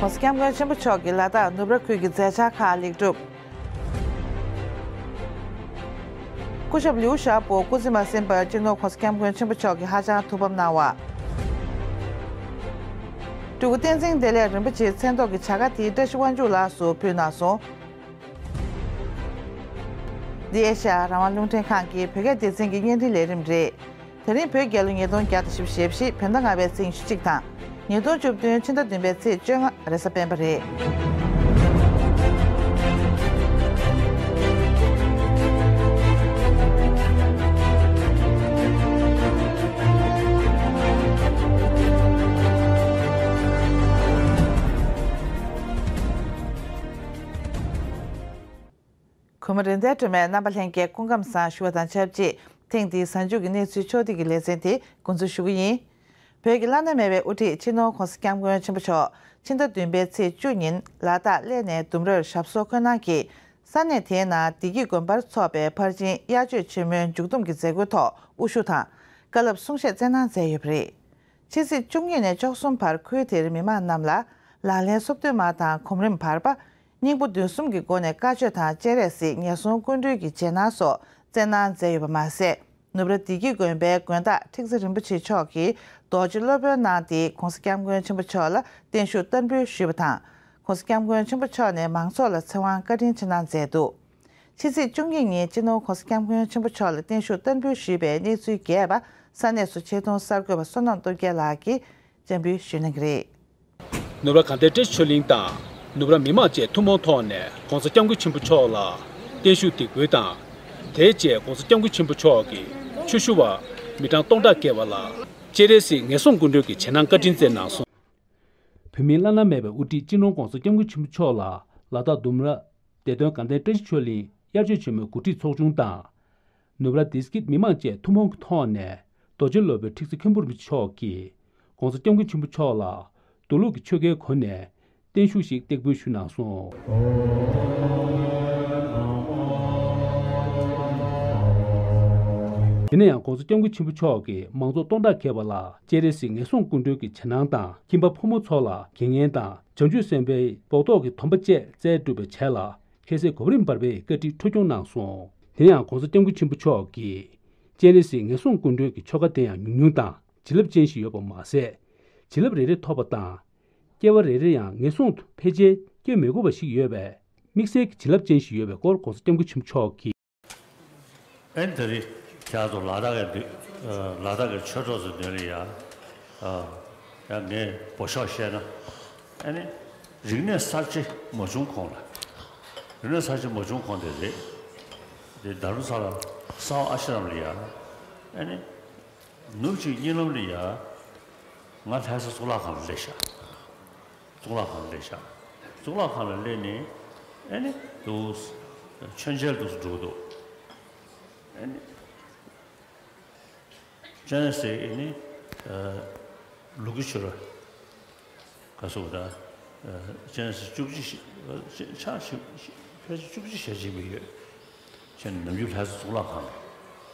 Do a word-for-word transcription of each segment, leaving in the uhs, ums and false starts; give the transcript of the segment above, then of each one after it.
༸གོང་ས་༸སྐྱབས་མགོན་ཆེན་པོ་མཆོག་གིས་ལ་དྭགས་ནུབ་ར་ཁུལ་གྱི་མཛད་འཆར་ཁག་ལེགས་གྲུབ། སྐུ་ཞབས་ལིའུ་ཞའོ་པོ་སྐུ་ཚེ་མ་ཟིན་པར་སྤྱི་ནོར་༸གོང་ས་༸སྐྱབས་མགོན་ཆེན་པོ་མཆོག་གིས་ཧ་ཅང་ཐུགས་ཕམ་གནང་བ། སྤྲུལ་སྐུ་བསྟན་འཛིན་བདེ་ལེགས་རིན་པོ་ཆེའི་མཚན་ཐོག་གི་བྱ་དགའ་དེ་བཀྲ་ཤིས་དབང་ཕྱུག་ལགས་སུ་ཕུལ་གནང་སོང་། འདི་ཨེ་ཤ་ཡ་རང་དབང་རླུང་འཕྲིན་ཁང་གི་བོད་སྐད་སྡེ་ཚན་གྱི་བརྙན་འཕྲིན་ལས་རིམ་རེད། དེ་རིང་བོད་རྒྱལ་ལོ་ཉིས་སྟོང་བརྒྱ་དང་བཞི་བཅུ་ཞེ་བཞི། བོད་ཟླ་ལྔ་པའི་ཚེས་ཉི་ཤུ་གཅིག་དང་། ཉིས་སྟོང་བཅུ་བདུན་ཕྱི་ཟླ་བདུན་པའི་ཚེས་བཅོ་ལྔ་རེས་གཟའ་སྤེན་པ་རེད། གུས་མོ་རེད་མདའི་སྒྲོལ་མའི་རྣམ་པ་ལྷན་རྒྱས་སྐུ་ཁམས་བཟང་ཞུ་བ་དང་ཆབས་ཅིག་ཐེངས་འདིའི་གཟའ་མཇུག་གི་གནས་ཚུལ་ཕྱོགས་བསྡུས་ཀྱི་ལེ་ཚན་དེ་འགོ་འཛུགས་ཞུ་གི་ཡིན། བོད་ཀྱི་བླ་ན་མེད་པའི་དབུ་ཁྲིད་སྤྱི་ནོར་༸གོང་ས་༸སྐྱབས་མགོན་ཆེན་པོ་མཆོག་ཕྱི་ཟླ་བདུན་པའི་ཚེས་བཅུ་ཉིན་ལ་དྭགས་གླེ་ནས་ལྡུམ་རར་ཞབས་སོར་འཁོད་གནང་གིས། ས་གནས་དེའི་ནང་བདེ་སྐྱིད་དགོན་པར་འཚོགས་པའི་ཕར་ཕྱིན་དབྱར་ཆོས་ཆེན་མོའི་མཇུག་བསྡོམས་ཀྱི་མཛད་སྒོའི་ཐོག་དབུ་བཞུགས་དང་། བཀའ་སློབ་གསུང་བཤད་སྩལ་གནང་མཛད་ཡོད་པ་རེད། ཕྱི་ཚེས་བཅུ་གཉིས་ནས་བཅུ་གསུམ་བར་ཁུལ་དེར་མི་མང་རྣམས་ལ་ལག་ལེན་སོ་བདུན་མ་དང་གོམ་རིམ་བར་པ། སྙིང་པོ་བདུན་གསུམ་གྱི་སྒོ་ནས་བཀའ་ཆོས་དང་སྤྱན་རས་གཟིགས་ངན་སོང་སྐུ་མདུན་གྱི་རྗེས་གནང་སོགས་སྩལ་གནང་མཛད་ཡོད་པ་མ་ཟད། ནུབ་ར་བདེ་སྐྱིད་དགོན་པའི་དགོན་བདག་ཁྲི་ཟུར་རིན་པོ་ཆེ་མཆོག་གིས་རྡོ་རྗེ་སློབ་དཔོན་གནང་སྟེ་༸གོང་ས་༸སྐྱབས་མགོན་ཆེན་པོ་མཆོག་ལ་བརྟན་བཞུགས་བསྟར་འབུལ་ཞུས་པ་དང་། ༸གོང་ས་༸སྐྱབས་མགོན་ཆེན་པོ་མཆོག་ནས་མང་ཚོགས་ལ་ཚེ་དབང་བཀའ་དྲིན་ཆེ་གནང་མཛད་འདུག་ཕྱི་ཚེས་བཅུ་གཉིས་ཉིན་སྤྱི་ནོར་༸གོང་ས་༸སྐྱབས་མགོན་ཆེན་པོ་མཆོག་ལ་བརྟན་བཞུགས་བསྟར་འབུལ་ཞུས་པའི་གནས་ཚུལ་རྒྱས་པ་ས་གནས་སུ་ཆེ་མཐོང་གསར་འགོད་པ་བསོད་ནམས་སྟོབས་རྒྱལ་ལགས་ཀྱིས་བཅར་འདྲི་ཞུ་གནང་གི་རེད། ནུབ་ར་དགའ་ལྡན་བཀྲ་ཤིས་ཆོས་གླིང་དང་ནུབ་ར་མི་མང་བཅས་ཐུན་མོང་ཐོག་ནས་༸གོང་ས་༸སྐྱབས་མགོན་ཆེན་པོ་མཆོག་ལ་བརྟན་བཞུགས་འདེགས་འབུལ་དང་། དེའི་རྗེས་༸གོང་ས་༸སྐྱབས་མགོན་ཆེན་པོ་མཆོག་གིས་ཆུ་ཞུ་བ་མི་གྲངས་སྟོང་ཕྲག་བརྒལ་བ་ལ་སྤྱན་རས་གཟིགས་ངན་སོང་སྐུ་མདུན་གྱི་རྗེས་གནང་བཀའ་དྲིན་སྩལ་གནང་སོང་། བོད་མིའི་བླ་ན་མེད་པའི་དབུ་ཁྲིད་སྤྱི་ནོར་༸གོང་ས་༸སྐྱབས་མགོན་ཆེན་པོ་མཆོག་ལ་ལ་དྭགས་ལྡུམ་ར་བདེ་སྟོན་དགའ་ལྡན་བཀྲ་ཤིས་ཆོས་གླིང་དབྱར་ཆོས་ཆེན་མོའི་གོ་སྒྲིག་ཚོགས་ཆུང་དང་། ནུབ་ར་བདེ་སྐྱིད་མི་མང་བཅས་ཐུན་མོང་གི་ཐོག་ནས་རྡོ་རྗེ་སློབ་དཔོན་ཁྲི་ཟུར་མཁན་པོ་རིན་པོ་ཆེ་མཆོག་གིས་༸གོང་ས་༸སྐྱབས་མགོན་ཆེན་པོ་མཆོག་ལ་མདོ་ལུགས་ཀྱི་ཆོ་གའི་སྒོ་ནས་བརྟན་བཞུགས་ཤིག་འདེགས་འབུལ་ཞུས་གནང་སོང་། དེ་ནས་ཡང་༸གོང་ས་༸སྐྱབས་མགོན་ཆེན་པོ་མཆོག་གིས་མང་ཚོགས་སྟོང་ཕྲག་བརྒལ་བ་ལ་སྤྱན་རས་གཟིགས་ངན་སོང་སྐུ་མདུན་གྱི་རྗེས་གནང་དང་ཁྱིམ་པ་ཕོ་མོ་ཚོ་ལ་རྒན་ངན་དང་བྱང་ཆུབ་སེམས་དཔའི་སྦོག་ཏོག་གི་སྡོམ་པ་བཅས་སྩལ་གྲུབ་པའི་རྗེས་ལ། ཁ་སང་གོ་རིམ་བར་པའི་བཀའ་ཁྲིད་ཐུགས་སྐྱོང་གནང་སོང་། དེ་ཡང་༸གོང་ས་༸སྐྱབས་མགོན་ཆེན་པོ་མཆོག་གིས་སྤྱན་རས་གཟིགས་ངན་སོང་སྐུ་མདུན་གྱི་ཆོ་ག་དེ་ཡང་ཉུང་ཉུང་དང་བྱིན་རླབས་ཅན་ཞིག་ཡོད་པ་མ་ཟད། བྱིན་རླབས་རེ་རེ་ཐོབ་པ་དང་། སྐྱེ་བ་རེ་རེ་ཡང་ངན་སོང་དུ་ཕལ་ཆེར་སྐྱེ་མི་དགོས་པ་ཞིག་ཡོད་པས་དམིགས་བསལ་གྱི་བྱིན་རླབས་ཅན་ཞིག་ཡོད་པའི་སྐོར་༸གོང་ས་༸སྐྱབས་མགོན་ཆེན་པོ་མཆོག་གིས། ཨེ་ནི་དེ་རིང་ཁྱེད་ཚོ་ལ་དྭགས་ཀྱི་འདུས་ལ་དྭགས་ཀྱི་ཆོས་གྲོགས་ཚོའི་མདུན་ལ་ཡ། ཡ་ངས་འབོ་ཤོག་བཤད་ན། ཨེ་ནི་རིག་གནས་གསར་བརྗེ་མ་བྱུང་གོང་ལ། རིག་གནས་གསར་བརྗེ་མ་བྱུང་གོང་དེ་རེད། དེ་རྡ་རམ་ས་ལ་གསང་བ་ཨ་ཤི་རམ་ལ་ཡ། ཨེ་ནི་ནུབ་ཕྱོགས་གཉིད་ལམ་ལ་ཡ། ང་ལྷ་ས་གཙུག་ལག་ཁང་ལ་སླེབས་ཤག་གཙུག་ལག་ཁང་ལ་སླེབས་ཤག་གཙུག་ལག་ཁང་ལ་སླེབས་ནས་ཨེ་ནི་འདུག་མཆོད་མཇལ་འདུག་འགྲོ་འདུག་ཨེ་ནི་སྤྱན་རས་གཟིགས་ཨེ་ནི་ལོ་གི་ཆུ་ར་ག་སོགས་ད་སྤྱན་རས་གཟིགས་བཅུ་གཅིག་ཕལ་ཆེར་བཅུ་གཅིག་ཞལ་གཅིག་པ་ཡོད། ཁྱེད་ནམ་རྒྱུན་ལྷ་ས་གཙུག་ལག་ཁང་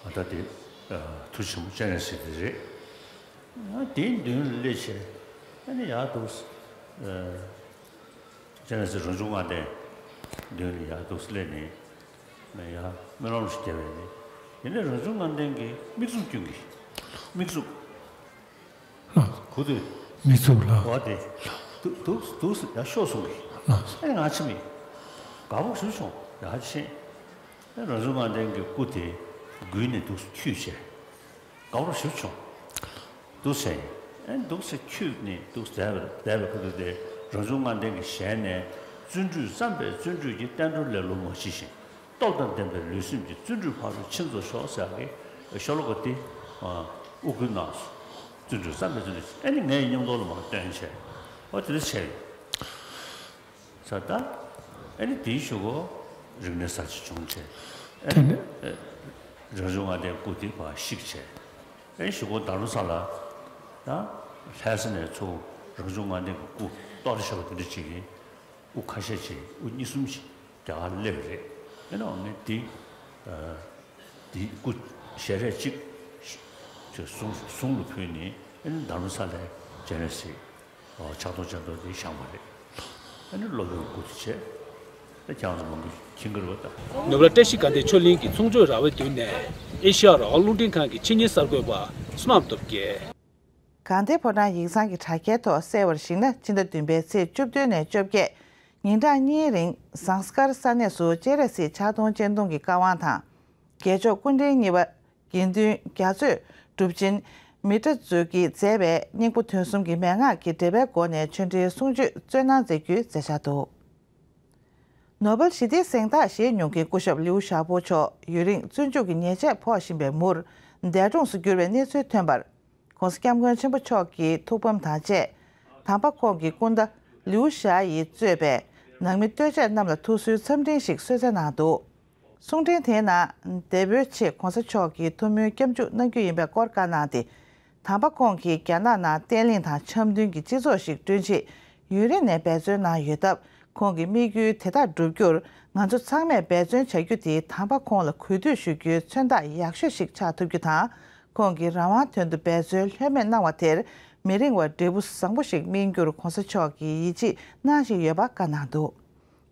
ལ་ད་དེ་ཐུགས་ཆེན་པོ་སྤྱན་རས་གཟིགས་དེ་རེད། ང་དེའི་མདུན་ལ་སླེབས་བྱས་ཨ་ནི་ཡར་འདུག་སྤྱན་རས་གཟིགས་རང་བྱུང་ལྔ་ལྡན་མདུན་ལ་ཡར་འདུག་སླེབས་ནས་ཡར་སྨོན་ལམ་ཞིག་བརྒྱབ་པས་ནི་དེ་ནས་རང་བྱུང་ལྔ་ལྡན་གྱི་མིག་བཙུམ་སྐྱོན་གྱི་མིག་བཙུམ་གུ་དུས་མིག་བཙུམ་ལ་འོ་དེ་འདུག་འདུག་ཡར་ཤོག་གསུང་གི་ཨ་ནི་ང་ཕྱིན་མི་དགའ་པོ་ཞེ་པོ་བྱུང་ཡར་ཕྱིན། རང་བྱུང་ལྔ་ལྡན་གྱི་སྐུ་དེ་མགུལ་ནས་འདུག་འཁྱུད་བྱས། དགའ་པོ་ཞེ་པོ་བྱུང་། འདུག་བྱས། ཨེ་འདུག་སེ་འཁྱུད་ནས་འདུག་བསྡད་པ་བསྡད་པའི་ཁ་ཐུག་དེ་རང་བྱུང་ལྔ་ལྡན་གྱི་ཞལ་ནས། བརྩོན་འགྲུས་བརྩམས་པས་བརྩོན་འགྲུས་ཀྱིས། བསྟན་འགྲོ་ལེ་ལོ་མ་མཆིས་ཤིང་། སྟོབས་དང་ལྡན་པའི་ལུས་སེམས་ཀྱི། བརྩོན་འགྲུས་ཕ་རོལ་ཕྱིན་རྫོགས་ཤོག་ཟེར་ཡག་གི་ཤོ་ལོ་ཀ་དེ་དབུ་བསྐུལ་གནང་སོང་། བརྩོན་འགྲུས་བརྩམས་པས་བརྩོན་འགྲུས་ཨེ་ནི་ངའི་མཉམ་དུ་ལ་མར་བཏོན་བྱས། ཨོ་དེ་འདྲ་བྱས་ཡོད། ས་ད། ཨེ་ནི་དེའི་གཞུག་གུ་རིག་གནས་གསར་བརྗེ་བྱུང་བྱས། ཨེ་དེ་ནི་ནི་རང་བྱུང་ལྔ་ལྡན་སྐུ་དེ་ཕར་བཤིག་བྱས། ཨེ་གཞུག་གུ་རྡ་རམ་ས་ལ་ད་ལྷ་ས་ནས་ཚུར་རང་བྱུང་ལྔ་ལྡན་གྱི་སྐུ་གཏོར་བྱས་པ་དེ་འདྲ་ཅིག་གིས་དབུ་ཁ་ཤས་ཅིག་དབུ་གཉིས་གསུམ་ཅིག་རྒྱ་གར་སླེབས་པ་རེད། ཨེ་ནི་འོ་ངས་དེ་དེའི་སྐུ་ཞལ་རས་གཅིག་ཅིག་གཟུངས་གཟུངས་ལ་ཕུལ་ནས་ཨེ་ནི་རྡ་རམ་ས་ལའི་སྤྱན་རས་གཟིགས་ཕྱག་རྡོར་སྤྱན་རྡོར་དེ་བཞེངས་པ་རེད། ཨ་ནི་སློབ་དཔོན་སྐུ་ཚེ་ཆེ། ད་ཀྱང་ཚོ་མང་པོ་ཕྱིན་གི་རེད་པ་ད། ནུབ་ལ་བཀྲ་ཤིས་དགའ་ལྡན་ཆོས་གླིང་གི་ཚོང་སྤྱོད་ར་བའི་མདུན་ནས་ཨེ་ཤ་ཡ་རང་དབང་རླུང་འཕྲིན་ཁང་གི་ཕྱི་ཉིན་གསར་འགོད་པ་བསོད་ནམས་སྟོབས་རྒྱལ། དགའ་ལྡན་ཕོ་བྲང་ཡིག་ཚང་གི་དྲ་རྒྱའི་ཐོག་གསལ་བར་གཞིགས་ན། ཕྱི་ཟླ་བདུན་པའི་ཚེས་བཅུ་བདུན་ནས་བཅོ་བརྒྱད། ཉིན་གྲངས་གཉིས་རིང་ཟངས་དཀར་ས་གནས་སུ་སྤྱན་རས་གཟིགས་ཕྱག་སྟོང་སྤྱན་སྟོང་གི་བཀའ་དབང་དང་། རྒྱལ་མཆོག་སྐུ་ཕྲེང་གཉིས་པ་དགེ་འདུན་རྒྱ་མཚོས་སྒྲུབ་ཆེན་མཻ་ཏྲ་མཛོད་ཀྱིས་མཛད་པའི་སྙིང་པོ་དོན་གསུམ་གྱི་མན་ངག་གི་འགྲེལ་པའི་སྒོ་ནས་ཆོས་འབྲེལ་གསུང་ཆོས་སྩོལ་གནང་མཛད་རྒྱུའི་མཛད་འཆར་འདུག་ནོ་བེལ་ཞི་བདེའི་གཟེངས་རྟགས་བཞེས་མྱོང་མཁན་སྐུ་ཞབས་ལིའུ་ཞའོ་པོ་མཆོག་ཡུན་རིང་བཙོན་འཇུག་གི་ཉེས་ཆད་ཕོག་བཞིན་པའི་མུར་འདས་གྲོངས་སུ་གྱུར་བའི་གནས་ཚུལ་ཐོན་པར། ྋགོང་ས་ྋསྐྱབས་མགོན་ཆེན་པོ་མཆོག་གི་ཐུགས་ཕམ་དང་བཅས། དམ་པ་ཁོང་གི་སྐུ་ཟླ་ལིའུ་ཞའོ་ཡིས་གཙོས་པའི་ནང་མི་ལྟོས་བཅས་རྣམས་ལ་ཐུགས་གསོའི་འཚམས་འཕྲིན་ཞིག་གསོལ་སྩལ་གནང་འདུག་གསུང་འཕྲིན་དེའི་ནང་འདས་པོའི་ཆེད་ྋགོང་ས་མཆོག་གིས་ཐུགས་སྨོན་སྐྱབས་འཇུག་གནང་རྒྱུ་ཡིན་པའི་སྐོར་བཀའ་གནང་སྟེ། དམ་པ་ཁོང་གིས་རྒྱ་ནག་ནང་བརྟན་ལྷིང་དང་འཆམ་མཐུན་གྱི་སྤྱི་ཚོགས་ཤིག་བསྐྲུན་ཆེད་ཡུན་རིང་ནས་འབད་བརྩོན་གནང་ཡོད་སྟབས། ཁོང་གི་དམིགས་ཡུལ་དེ་དག་བསྒྲུབ་རྒྱུར་ང་ཚོ་ཚང་མས་འབད་བརྩོན་བྱ་རྒྱུ་དེ་དམ་པ་ཁོང་ལ་གུས་འདུད་ཞུ་རྒྱུའི་མཚོན་རྟགས་ཡག་ཤོས་ཤིག་ཆགས་ཐུབ་རྒྱུ་དང་། ཁོང་གི་རང་དབང་དོན་དུ་འབད་བརྩོན་ལྷོད་མེད་གནང་བ་དེར་མི་རིང་བར་འབྲས་བུ་བཟང་པོ་ཞིག་སྨིན་རྒྱུར་ྋགོང་ས་མཆོག་གིས་ཡིད་ཆེས་གནང་བཞིན་ཡོད་པ་བཀའ་གནང་འདུག་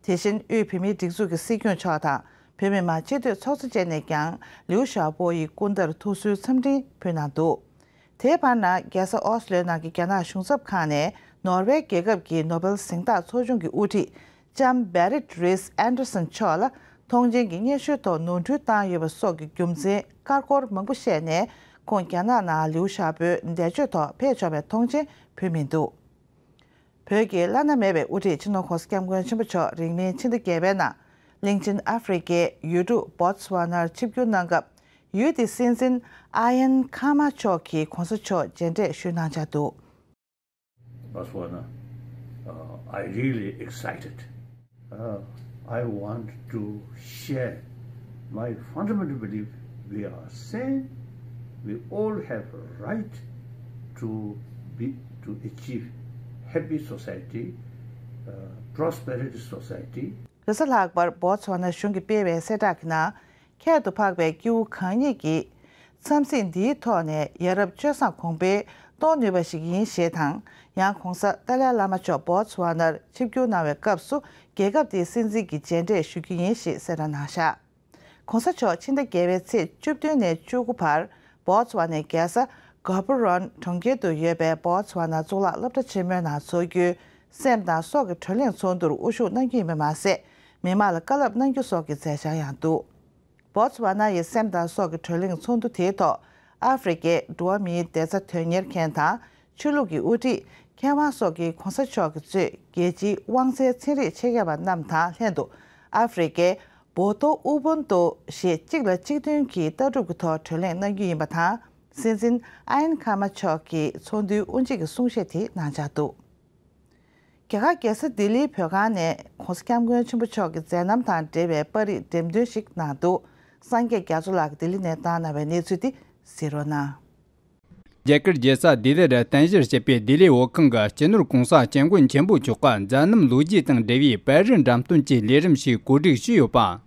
དེ་བཞིན་དབུས་བོད་མིའི་སྒྲིག་འཛུགས་ཀྱི་སྲིད་སྐྱོང་མཆོག་དང་བོད་མི་མང་སྤྱི་འཐུས་ཚོགས་གཙོ་བཅས་ནས་ཀྱང་ལིའུ་ཞའོ་པོ་ཡི་སྐུ་ཟླར་ཐུགས་གསོའི་འཚམས་འཕྲིན་ཕུལ་གནང་འདུག་དེའི་བར་ན་རྒྱལ་ས་ཨོ་སི་ལོའི་ནང་གི་རྒྱ་ནག་གཞུང་ཚབ་ཁང་ནས་ནོར་ཝེ་རྒྱལ་ཁབ་ཀྱི་ནོ་བེལ་གཟེངས་རྟགས་ཚོགས་ཆུང་གི་དབུ་ཁྲིད་ལྕམ་བེ་རིད་རིས་ཨན་ཌར་སན་མཆོག་ལ་མཐོང་མཆན་གྱི་སྙན་ཞུའི་ཐོག་ནོར་འཁྲུལ་བཏང་ཡོད་པ་སོགས་ཀྱི་རྒྱུ་མཚན་ཀར་ཀོར་མང་པོ་བཤད་ནས། ཁོང་རྒྱ་ནག་ནང་ལིའུ་ཞའོ་པོའི་འདས་མཆོད་ཐོག་ཕེབས་ཆོག་པའི་མཐོང་མཆན་ཕུལ་མི་འདུག་བོད་ཀྱི་བླ་ན་མེད་པའི་དབུ་ཁྲིད་སྤྱི་ནོར་ྋགོང་ས་ྋསྐྱབས་མགོན་ཆེན་པོ་མཆོག་རིང་མིན་ཕྱི་ཟླ་བརྒྱད་པའི་ནང་གླིང་ཆེན་ཨ་ཧྥེ་རི་ཁའི་ཡུལ་གྲུ་བོ་ཙི་ཝ་ནར་ཆིབས་བསྒྱུར་གནང་སྐབས། ཡུལ་དེའི་སྲིད་འཛིན་ཨ་ཡན་ཁ་མ་མཆོག་གིས་ྋགོང་ས་མཆོག་མཇལ་འཕྲད་ཞུས་གནང་འཆར་འདུག Botswana, uh, I really excited. Uh, I want to share my fundamental belief: we are same, we all have right to be, to achieve happy society, uh, prosperity society. རེས་གཟའ་ལྷག་པར་བོ་ཙི་ཝ་ན་གཞུང་གིས་སྤེལ་བའི་གསལ་བསྒྲགས་ཀྱི་ནང་། ཁྱད་དུ་འཕགས་པའི་སྐྱེ་བོ་གང་ཉིད་ཀྱིས་འཚམས་གཟིགས་འདིའི་ཐོག་ནས་ཡ་རབས་སྤྱོད་བཟང་གོང་འཕེལ་གཏོང་ནུས་པ་ཞིག་ཡིན་ཞེས་དང་། ཡང་ྋགོང་ས་ཏཱ་ལའི་བླ་མ་མཆོག་བོ་ཙི་ཝ་ནར་ཆིབས་བསྒྱུར་གནང་བའི་སྐབས་སུ་རྒྱལ་ཁབ་དེའི་སྲིད་འཛིན་གྱི་མཇལ་འཕྲད་ཞུ་རྒྱུ་ཡིན་ཞེས་གསལ་བསྒྲགས་གནང་བཞག ྋགོང་ས་མཆོག་ཕྱི་ཟླ་བརྒྱད་པའི་ཚེས་བཅུ་བདུན་ནས་བཅུ་དགུ་བར་བོ་ཙི་ཝ་ནའི་རྒྱལ་ས་གྷ་བུ་རོན་གྲོང་ཁྱེར་དུ་ཡོད་པའི་བོ་ཙི་ཝ་ན་གཙུག་ལག་སློབ་གྲྭ་ཆེན་མོའི་ནང་འཚོགས་རྒྱུའི་སེམས་དང་སྲོག་གི་བགྲོ་གླེང་ཚོགས་འདུར་དབུ་བཞུགས་གནང་རྒྱུ་ཡིན་པ་མ་ཟད། མི་མང་ལ་བཀའ་སློབ་གནང་རྒྱུ་སོགས་ཀྱི་མཛད་འཆར་ཡང་འདུག་བོ་ཙི་ཝ་ན་ཡི་སེམས་དང་སྲོག་གི་བགྲོ་གླེང་ཚོགས་འདུ་དེའི་ཐོག་ཨ་ཧྥེ་རི་ཁའི་འགྲོ་བ་མིའི་བདེ་རྩ་དོན་གཉེར་མཁན་དང་། ཆོས་ལུགས་ཀྱི་དབུ་ཁྲིད། མཁས་དབང་སོགས་ཀྱིས་ྋགོང་ས་མཆོག་གིས་གཙོས་རྒྱལ་སྤྱིའི་དབང་འཛིན་ཚན་རིག་ཆེད་མཁས་པ་རྣམས་དང་ལྷན་དུ་ཨ་ཧྥེ་རི་ཁའི་བོ་ཏོ་ཨུ་བུན་ཏོ་ཞེས་གཅིག་ལ་གཅིག་མཐུན་གྱི་ལྟ་གྲུབ་ཀྱི་ཐོག་བགྲོ་གླེང་གནང་རྒྱུ་ཡིན་པ་དང་། སྲིད་འཛིན་ཨ་ཡན་ཁ་མ་མཆོག་གིས་ཚོགས་འདུའི་དབུ་འབྱེད་ཀྱི་གསུང་བཤད་དེ་གནང་འཆར་འདུག་རྒྱ་གར་རྒྱལ་ས་ལྡི་ལིའི་བོད་ཁང་ནས་ྋགོང་ས་ྋསྐྱབས་མགོན་ཆེན་པོ་མཆོག་གི་མཛད་རྣམ་དང་འབྲེལ་བའི་པར་རིས་འགྲེམས་སྟོན་ཞིག་གནང་འདུག་སངས་རྒྱས་རྒྱ་མཚོ་ལགས་ཀྱིས་ལྡི་ལི་ནས་བཏང་གནང་བའི་གནས་ཚུལ་དེ་གཟིགས་རོགས་གནང་། རྒྱ་གར་རྒྱལ་ས་ལྡི་ལིར་རྟེན་གཞིར་བྱས་པའི་ལྡི་ལི་བོད་ཁང་གི་སྤྱི་ནོར་༧གོང་ས་༧སྐྱབས་མགོན་ཆེན་པོ་མཆོག་གི་མཛད་རྣམ་ལོ་རྒྱུས་དང་འབྲེལ་བའི་པར་རིས་འགྲེམས་སྟོན་གྱི་ལས་རིམ་ཞིག་གོ་སྒྲིག་ཞུས་ཡོད་པ།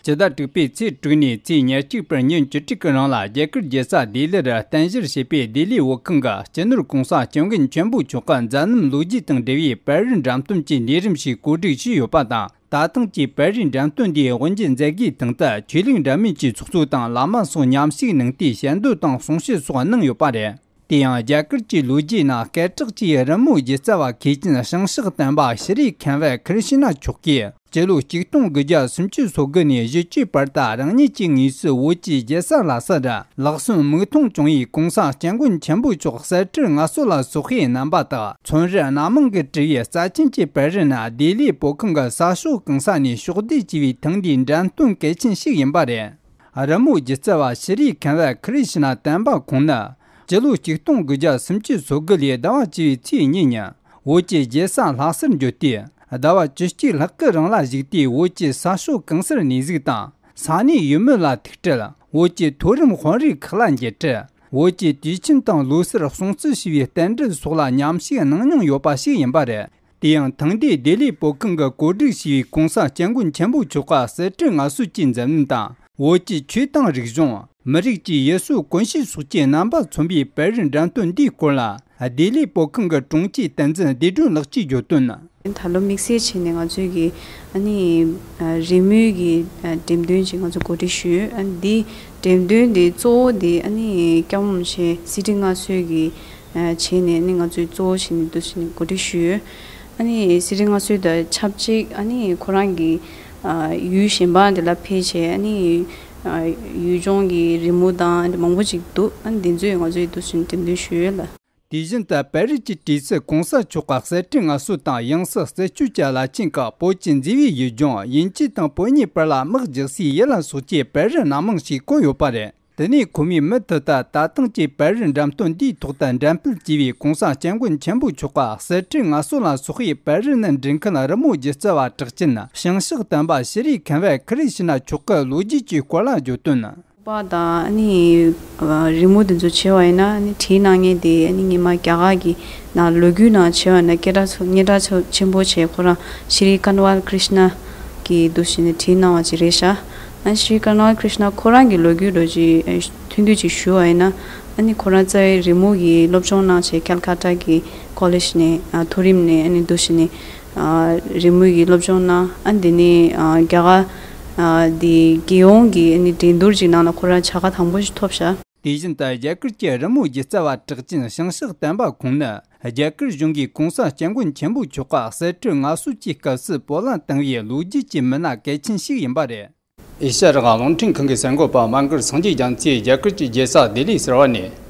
སྤྱི་ཟླ་དྲུག་པའི་ཚེས་དྲུག་ནས་ཚེས་ཉེར་གཅིག་བར་ཉིན་བཅུ་དྲུག་གི་རིང་ལ་རྒྱ་གར་རྒྱལ་ས་ལྡི་ལིར་རྟེན་གཞིར་བྱས་པའི་ལྡི་ལི་བོད་ཁང་གི་སྤྱི་ནོར་༧གོང་ས་༧སྐྱབས་མགོན་ཆེན་པོ་མཆོག་གི་མཛད་རྣམ་ལོ་རྒྱུས་དང་འབྲེལ་བའི་པར་རིས་འགྲེམས་སྟོན་གྱི་ལས་རིམ་ཞིག་གོ་སྒྲིག་ཞུས་ཡོད་པ་དང་། ད་ཐེངས་ཀྱི་པར་རིས་འགྲེམས་སྟོན་འདིའི་དབུ་འབྱེད་མཛད་སྒོའི་སྟེང་དུ་ཆོས་ལུགས་འདྲ་མིན་གྱི་ཚོགས་གཙོ་དང་བླ་མ་སོགས་མཉམ་ཞུགས་གནང་སྟེ་ཞལ་འདོན་དང་གསུང་བཤད་སོགས་གནང་ཡོད་པ་རེད། དེ་ཡང་རྒྱ་གར་གྱི་ལོ་རྒྱུས་ནང་སྐད་གྲགས་ཆེ་བའི་རི་མོ་སྒྱུ་རྩལ་བ་མཁས་ཅན་ཤིང་གཤེགས་བསྟན་པ་ཤྲཱི་ཁེ་ཝེ་ཀྲི་ཤི་ན་མཆོག་གིས་སྤྱི་ལོ་ཆིག་སྟོང་དགུ་བརྒྱ་སུམ་ཅུ་སོ་དགུ་ནས་བཞི་བཅུའི་བར་དུ་རང་ཉིད་ཀྱི་དངོས་སུ་བོད་ཀྱི་རྒྱལ་ས་ལྷ་སར་ལག་སོན་མིག་མཐོང་བྱུང་བའི་༧གོང་ས་༧སྐྱབས་མགོན་ཆེན་པོ་མཆོག་གསེར་ཁྲི་མངའ་གསོལ་ལ་སོགས་པའི་རྣམ་པ་དག་ཚོན་རིས་སྣ་མང་གིས་བྲིས་པའི་རྩ་ཆེན་གྱི་པར་རིས་ནི་ལྡི་ལིའི་བོད་ཁང་གི་ས་ཕྱོགས་གང་ས་ནས་ཕྱོགས་བསྡུས་བྱས་པའི་ཐེངས་འདིའི་འགྲེམས་སྟོན་གལ་ཆེན་ཞིག་ཡིན་པ་རེད། རི་མོ་སྒྱུ་རྩལ་བ་ཤྲཱི་ཁེ་ཝེ་ཀྲི་ཤི་ན་བསྟན་པ་ཁོང་ནི། སྤྱི་ལོ་ཆིག་སྟོང་དགུ་བརྒྱ་སུམ་ཅུ་སོ་དགུ་ལོའི་ཟླ་བ་བཅུ་པའི་ཚེས་གཉིས་ཉིན་བོད་ཀྱི་རྒྱལ་ས་ལྷ་སར་འབྱོར་ཏེ། ཟླ་བ་བཅུ་གཅིག་ལྷག་གི་རིང་ལ་བཞུགས་ཏེ། བོད་ཀྱི་ས་ཕྱོགས་གང་སར་གནས་གཟིགས་དང་ས་གནས་ཡུལ་མི་ལ་ཐུག་འཕྲད། བོད་ཀྱི་མཐོ་རིམ་དཔོན་རིགས་ཁག་ལ་མཇལ་འཕྲད། བོད་ཀྱི་དུས་ཆེན་དང་ལོ་སར་སྲུང་བརྩི་ཞུ་བའི་རྟེན་འབྲེལ་སོགས་ལ་མཉམ་ཞུགས་གནང་མྱོང་ཡོད་པ་ཞིག་ཡིན་པ་རེད། དེ་ཡང་ཐེངས་འདིའི་ལྡི་ལིའི་བོད་ཁང་གིས་གོ་སྒྲིག་བྱས་པའི་༧གོང་ས་༧སྐྱབས་མགོན་ཆེན་པོ་མཆོག་གི་གསེར་ཁྲི་མངའ་གསོལ་གྱི་མཛད་རྣམ་དང་། བོད་ཀྱི་ཆོས་དང་རིག་གཞུང་། མི་རིགས་ཀྱི་ཡུལ་སྲོལ་གོམས་གཤིས་སོགས་ཀྱི་རྣམ་པ་མཚོན་པའི་པར་རིས་འགྲེམས་སྟོན་འདིའི་སྐོར་ལ། ལྡི་ལིའི་བོད་ཁང་གི་དྲུང་ཆེ་བསྟན་འཛིན་བདེ་སྒྲོན་ལགས་ཀྱིས་བརྗོད་དོན། ད་ལོ་དམིགས་བསལ་བྱས་ནས་ང་ཚོའི་གི་ཨ་ནི་རི་མོའི་གི་འགྲེམས་སྟོན་ཅིག་ང་ཚོ་གོ་སྒྲིག་ཞུས་ཡོད། ཨ་ནི་འདི་འགྲེམས་སྟོན་འདི་གཙོ་བོ་འདི་ཨ་ནི་སྐྱབས་མགོན་ཆེན་སི་ཁྲི་མངའ་གསོལ་གི་བྱས་ནས་ཨ་ནི་ང་ཚོའི་གཙོ་བོ་བྱས་ནས་འདུག་བྱས་ནས་གོ་སྒྲིག་ཞུས་ཡོད། ཨ་ནི་སི་ཁྲི་མངའ་གསོལ་དང་ཆབས་ཅིག་ཨ་ནི་ཁོ་རང་གི་ཡུལ་གཞན་པ་འདི་ལ་ཕེབས་བྱས་ཨ་ནི་ཡུལ་ལྗོངས་ཀྱི་རི་མོ་དང་མང་པོ་ཅིག་འདུག་ཨ་ནི་འདི་ཚོས་ང་ཚོའི་འདུག་བྱས་ནས་འགྲེམས་སྟོན་ཞུས་ཡོད་ལ། དེ་བཞིན་དུ་པེ་རིག་གི་གྲོས་ཚོགས་གོང་ས་མཆོག་གི་གསེར་ཁྲི་མངའ་གསོལ་དང་། ཡང་སྲིད་རྩད་གཅོད་ཀྱི་བླ་ཆེན་ཁག་བོད་ཀྱི་མཛེས་པའི་ཡུལ་ལྗོངས་དབྱིན་ཇི་དང་བོད་གཉིས་བར་ལ་དམག་རྒྱག་སའི་ཡུལ་ལ་སོགས་ཀྱི་པེ་རིག་སྣ་མང་ཞིག་བསྐོས་ཡོད་པ་རེད། དེ་ནས་ཁོ་མོས་མུ་མཐུད་དུ་ད་ཐེངས་ཀྱི་པེ་རིག་འགྲེམས་སྟོན་འདིའི་ཐོག་ཏུ་འགྲེམས་སྤེལ་བྱས་པའི་གོང་ས་སྐྱབས་མགོན་ཆེན་པོ་མཆོག་གི་གསེར་ཁྲི་མངའ་གསོལ་ལ་སོགས་པའི་པེ་རིག་ནས་འབྲི་མཁན་རི་མོ་སྒྱུ་རྩལ་བ་གྲགས་ཅན་ཞིང་གཤེགས་བསྟན་པ་ཤྲི་ཁན་བེ་ཁི་རི་ཤི་ན་མཆོག་གི་ལོ་རྒྱུས་ཀྱི་སྐོར་ལ་བརྗོད་དོན། པ་དང་ཨ་ནི་རི་མོ་དེ་ཚོ་བྱས་པ་ཡིན་ན་ཨ་ནི་བྲིས་གནང་མཁན་དེ་ཨ་ནི་སྔོན་མ་རྒྱ་གར་གྱི་ནང་ལོ་རྒྱུས་ནང་བྱས་པ་ཡིན་ན་སྐད་གྲགས་ཚོ་སྙན་གྲགས་ཚོ་ཆེན་པོ་བྱས། ཁོ་རང་ཤྲི་ཀར་ནི་ཝལ་ཀྲིཤ་ན་གི་འདུག་བྱས་ནས་བྲིས་གནང་བ་ཅིག་རེད་ཤག་ཨ་ནི་ཤྲི་ཀར་ནི་ཝལ་ཀྲིཤ་ན་ཁོ་རང་གི་ལོ་རྒྱུས་འདྲ་ཅིག་ཐུང་ཐུང་ཅིག་ཞུ་བ་ཡིན་ན། ཨ་ནི་ཁོ་རང་རྩ་བའི་རི་མོ་གི་སློབ་སྦྱོང་གནང་བྱས་ཁལ་ཁ་ཏ་གི་ཀོ་ལེཇ་ནས་ཨ་མཐོ་རིམ་ནས་ཨ་ནི་འདུག་བྱས་ནས། ཨ་རི་མོ་གི་སློབ་སྦྱོང་གནང་། ཨ་འདི་ནས་ཨ་རྒྱ་གར་ཨ་འདི་རྒྱལ་ཡོངས་ཀྱི་ཨ་ནི་འགྲན་བསྡུར་ཅིག་ནང་ལ་ཁོ་རང་བྱ་དགའ་དང་པོ་ཞིག་ཐོབ་ཤག་དེ་བཞིན་དུ་རྒྱ་གར་གྱི་རི་མོ་སྒྱུ་རྩལ་བ་གྲགས་ཅན་ཞིང་གཤེགས་བསྟན་པ་ཁོང་ནི་རྒྱ་གར་གཞུང་གིས་གོང་ས་སྐྱབས་མགོན་ཆེན་པོ་མཆོག་གི་གསེར་ཁྲི་མངའ་གསོལ་གྱི་སྐབས་སུ་སྤོ་ལངས་བཏང་བའི་ལོ་རྒྱུས་ཀྱི་མི་སྣ་གལ་ཆེན་ཞིག་ཡིན་པ་རེད། ཨེ་ཤ་ཡ་རང་དབང་རླུང་འཕྲིན་ཁང་གི་གསར་འགོད་པ་མ་གར་སངས་རྒྱས་རྒྱ་མཚོས་རྒྱ་གར་གྱི་རྒྱལ་ས་ལྡི་ལི་ཟེར་བ་ནས།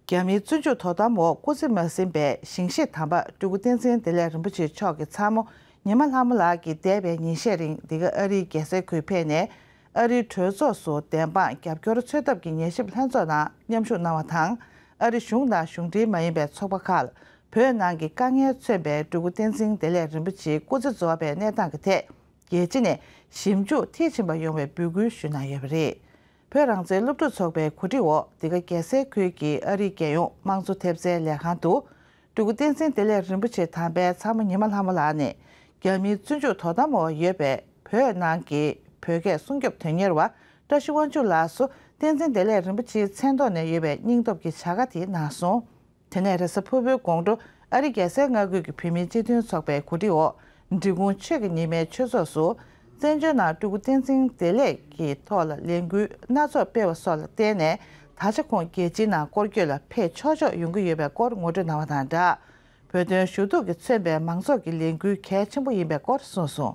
རྒྱ་མིའི་བཙོན་འཇུག་དོ་དམ་འོག་སྐུ་ཚེ་མ་ཟིན་པའི་ཞིང་གཤེགས་དམ་པ་སྤྲུལ་སྐུ་བསྟན་འཛིན་བདེ་ལེགས་རིན་པོ་ཆེ་མཆོག་གི་ཚ་མོ་ཉི་མ་ལྷ་མོ་ལགས་ཀྱིས་འདས་པའི་ཉིན་ཤས་རིང་འདི་ག་ཨ་རིའི་རྒྱལ་སའི་ཁུལ་ཕེབས་ནས། ཨ་རིའི་གྲོས་ཚོགས་སུ་བདེན་དཔང་རྒྱབ་སྐྱོར་འཚོལ་ཐབས་ཀྱི་ཉན་ཞིབ་ལྷན་ཚོགས་ནང་མཉམ་ཞུགས་གནང་བ་དང་། ཨ་རི་གཞུང་དང་གཞུང་འབྲེལ་མ་ཡིན་པའི་ཚོགས་པ་ཁག་ལ་བོད་ནང་གི་དཀའ་ངལ་མཚོན་པའི་སྤྲུལ་སྐུ་བསྟན་འཛིན་བདེ་ལེགས་རིན་པོ་ཆེའི་སྐུ་ཚེ་རྫོགས་པའི་གནས་སྟངས་ཀྱི་ཐད་རྒྱལ་སྤྱི་ནས་ཞིབ་འཇུག་མཐིལ་ཕྱིན་པ་ཡོང་བའི་འབོད་སྐུལ་ཞུས་གནང་ཡོད་པ་རེད། བོད་རང་བཙན་སློབ་ཕྲུག་ཚོགས་པའི་གོ་སྒྲིག་འོག་འདི་ག་རྒྱལ་སའི་ཁུལ་གྱི་ཨ་རིའི་རྒྱལ་ཡོངས་དམངས་གཙོ་ཐེབས་རྩའི་ལས་ཁང་དུ། སྤྲུལ་སྐུ་བསྟན་འཛིན་བདེ་ལེགས་རིན་པོ་ཆེ་དམ་པའི་ཚ་མོ་ཉི་མ་ལྷ་མོ་ལགས་ནས། རྒྱ་མིའི་བཙོན་འཇུག་དོ་དམ་འོག་ཡོད་པའི་བོད་ནང་གི་བོད་སྐད་སྲུང་སྐྱོབ་དོན་གཉེར་བ་བཀྲ་ཤིས་དབང་ཕྱུག་ལགས་སུ་བསྟན་འཛིན་བདེ་ལེགས་རིན་པོ་ཆེའི་མཚན་ཐོག་ནས་ཡོད་པའི་སྙིང་སྟོབས་ཀྱི་བྱ་དགའ་དེ་གནང་སོང་། དེ་ནས་རེས་གཟའ་ཕུར་བུའི་དགོང་དྲོ་ཨ་རི་རྒྱལ་སའི་མངའ་ཁུལ་གྱི་བོད་མིའི་སྤྱི་མཐུན་ཚོགས་པའི་གོ་སྒྲིག་འོག་འབྲི་གུང་ཆོས་ཀྱི་ཉི་མའི་ཆོས་ཚོགས་སུ། བཙན་བྱོལ་ནང་སྤྲུལ་སྐུ་བསྟན་འཛིན་བདེ་ལེགས་ཀྱི་ཐོག་ལ་ལས་འགུལ་སྣ་ཚོགས་སྤེལ་བ་སོགས་ལ་བརྟེན་ནས། ད་ཆ་ཁོང་རྒྱལ་སྤྱིའི་ནང་སྐོར་སྐྱོད་ལ་ཕེབས་ཆོག་ཆོག་ཡོང་གི་ཡོད་པའི་སྐོར་ངོ་སྤྲོད་གནང་བ་དང་སྦྲགས། བོད་དོན་ཞུ་གཏུག་གིས་མཚོན་པའི་མང་ཚོགས་ཀྱི་ལས་འགུལ་གལ་ཆེན་པོ་ཡིན་པའི་སྐོར་གསུངས་སོང་།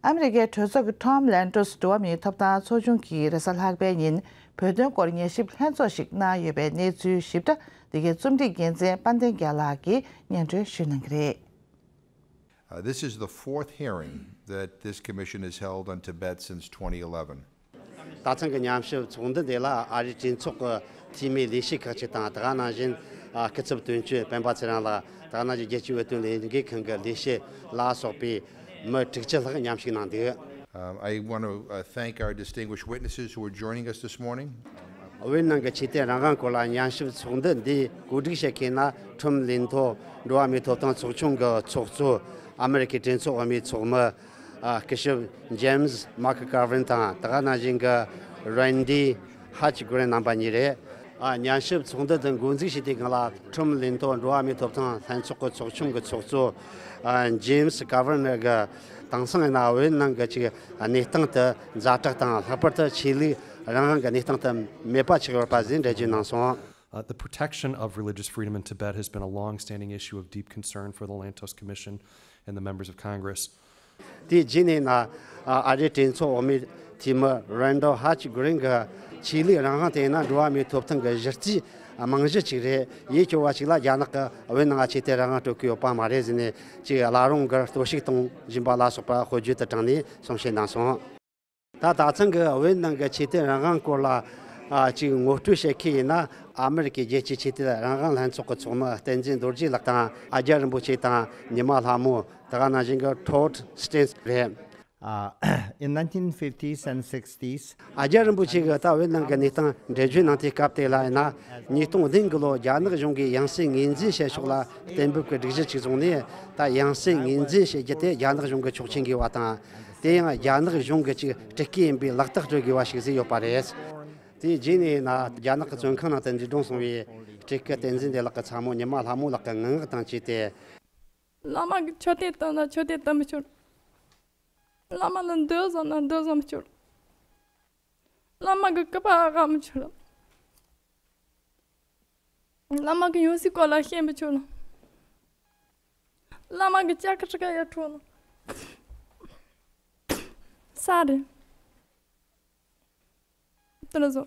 ཨ་མི་རི་ཀའི་གྲོས་ཚོགས་ཀྱི་ཊོམ་ལན་ཏོས་འགྲོ་བ་མིའི་ཐོབ་ཐང་ཚོགས་ཆུང་གིས་རེས་གཟའ་ལྷག་པའི་ཉིན་བོད་དོན་སྐོར་ཉན་ཞིབ་ལྷན་ཚོགས་ཤིག་གནང་ཡོད་པའི་གནས་ཚུལ་ཞིབ་ཕྲ་འདི་གའི་རྩོམ་སྒྲིག་འགན་འཛིན་དཔལ་ལྡན་རྒྱལ་ལགས་ཀྱིས་སྙན་སྒྲོན་ཞུ་གནང་གི་རེད། Uh, this is the fourth hearing that this commission has held on Tibet since twenty eleven. ད་ཐེངས་ཀྱི་ཉམས་ཞིབ་ཚོགས་འདུ་འདི་ལ་ཨ་རིའི་གྲོས་ཚོགས་ཀྱི་འཐུས་མི་ལས་བྱེད་ཁག་ཅིག་དང་། དེ་ག་ནང་བཞིན་ཨ་སྐུ་ཚབ་དོན་གཅོད་སྤེན་པ་ཚེ་རིང་ལགས། དེ་ག་ནང་བཞིན་རྒྱལ་སྤྱིའི་བོད་དོན་ལས་འགུལ་ཁང་གི་ལས་བྱེད་ལ་སོགས་པའི་མི་དྲུག་ཅུ་ལྷག་མཉམ་ཞུགས་གནང་འདུག Um, I want to uh, thank our distinguished witnesses who are joining us this morning. བོད་ནང་གི་ཆོས་དད་རང་དབང་སྐོར་ལ་ཉམས་ཞིབ་ཚོགས་འདུ་འདི་གོ་སྒྲིག་བྱེད་མཁན་ན་ཁྲོམ་ལིན་ཐོ་འགྲོ་བ་མིའི་ཐོབ་ཐང་ཚོགས་ཆུང་གི་ཚོགས་གཙོ། ཨ་མི་རི་ཀའི་གྲོས་ཚོགས་འོག་མའི་ཚོགས་མི་ཨ་སྐུ་ཞབས་ཇེམ་སི་མཱ་ཀི་ཀར་ཝིན་དང་། དེ་ག་ནང་བཞིན་གྱི་རན་ཌི་ཧ་ཅི་གྷི་རིན་རྣམ་པ་གཉིས་རེད། ཨ་ཉམས་ཞིབ་ཚོགས་འདུ་འདི་འགོ་འཛུགས་བྱས་དུས་སྒང་ལ་ཁྲོམ་ལིན་ཐོ་འགྲོ་བ་མིའི་ཐོབ་ཐང་ལྷན་ཚོགས་ཀྱི་ཚོགས་ཆུང་གི་ཚོགས་གཙོ་ཨ་ཇེམ་སི་ཀར་ཝིན་གྱིས་དེང་སང་ཡིན་ན་བོད་ནང་གི་ཅིག་གནས་སྟངས་དེ་ཛ་དྲག་དང་། ལྷག་པར་དུ་ཆོས་ལུགས་རང་དབང་གི་གནས་སྟངས་དེ་མེད་པ་ཆགས་ཡོད་པ་ཟེར་འགྲེལ་བརྗོད་གནང་སོང་། Uh, the protection of religious freedom in Tibet has been a long-standing issue of deep concern for the Lantos Commission and the members of Congress. དེའི་རྗེས་ནས་ན་ཨ་རིའི་གྲོས་ཚོགས་འོག་མའི་འཐུས་མི་རན་ཌོལ་ཧ་ཅི་གྷི་རིན་གྱིས་ཆོས་ལུགས་རང་དབང་དེ་ཡིན་ན་འགྲོ་བ་མིའི་ཐོབ་ཐང་གི་གཞི་རྩའི་རྨང་གཞི་ཅིག་རེད། ཡིད་སྐྱོ་བ་ཞིག་ལ་རྒྱ་ནག་གིས་བོད་ནང་ཆོས་དད་རང་དབང་སྤྲོད་ཀྱི་ཡོད་པ་མ་རེད་ཟེར་ནས་ཅིག་བླ་རུང་གི་གཏོར་བཤིག་གཏོང་བཞིན་པ་ལ་སོགས་པ་དཔེར་བརྗོད་དུ་དྲངས་ནས་གསུང་བཤད་གནང་སོང་། ད་ད་ཐེངས་ཀྱི་བོད་ནང་གི་ཆོས་དད་རང་དབང་སྐོར་ལ་ ཨ་ཅིག་ངོ་སྤྲོད་བྱེད་མཁན་ཡིན་ན། ཨ་མེ་རི་ཀའི་རྒྱལ་སྤྱིའི་ཆོས་དད་རང་དབང་ལྷན་ཚོགས་ཀྱི་ཚོགས་མི་བསྟན་འཛིན་རྡོ་རྗེ་ལགས་དང་། ཨ་རྒྱ་རིན་པོ་ཆེ་དང་། ཉི་མ་ལྷ་མོ། དེ་ག་ནང་བཞིན་གྱི་ཊོཌ་སི་ཊེན་རེད། Uh, in nineteen fifties and sixties, ཨ་རྒྱ་རིན་པོ་ཆེ་གིས་ད་བོད་ནང་གི་གནས་སྟངས་འགྲེལ་བརྗོད་གནང་དུས་སྐབས་དེ་ལ་ཡིན་ན། ཉིས་སྟོང་བདུན་གི་ལོ་རྒྱ་ནག་གཞུང་གིས་ཡང་སྲིད་ངོས་འཛིན་བྱེད་ཕྱོགས་ལ་གཏན་འབེབས་ཀྱི་སྒྲིག་གཞི་ཅིག་བཟུང་ནས། ད་ཡང་སྲིད་ངོས་འཛིན་བྱེད་རྒྱུ་དེ་རྒྱ་ནག་གཞུང་གིས་ཆོག་མཆན་དགོས་པ་དང་། དེ་ཡང་རྒྱ་ནག་གཞུང་གི་ཅིག་སྤྲུལ་སྐུ་ཡིན་པའི་ལག་རྟགས་སྤྲོད་དགོས་པ་ཞིག་བཟོས་ཡོད་པ་རེད། དེའི་རྗེས་ནས་ཡིན་ན། རྒྱ་ནག་གི་བཙོན་ཁང་ནང་དུ་འཛིན་བཟུང་སོང་བའི་སྤྲུལ་སྐུ་བསྟན་འཛིན་བདེ་ལེགས་ཀྱི་ཚ་མོ་ཉི་མ་ལྷ་མོ་ལགས་ཀྱི་ངན་སྔགས་དང་བཅས་ཏེ། བླ་མ་གི་མཆོད་རྟེན་བཏོན་ན་མཆོད་རྟེན་བཏོན་མི་ཆོག་བླ་མ་ལ་འདོད་བཟང་ན་འདོད་བཟང་མི་ཆོག་བླ་མ་གི་སྐུ་པར་ཨ་ཁ་མི་ཆོག་བླ་མ་གི་ཡང་སྲིད་སྐོར་ལ་བཤད་མི་ཆོག་བླ་མ་གི་ལྕགས་ཁྲི་ཁ་ཡར་འཕྲོག་ན་ས་རེད། དེ་ལ་བཟོ།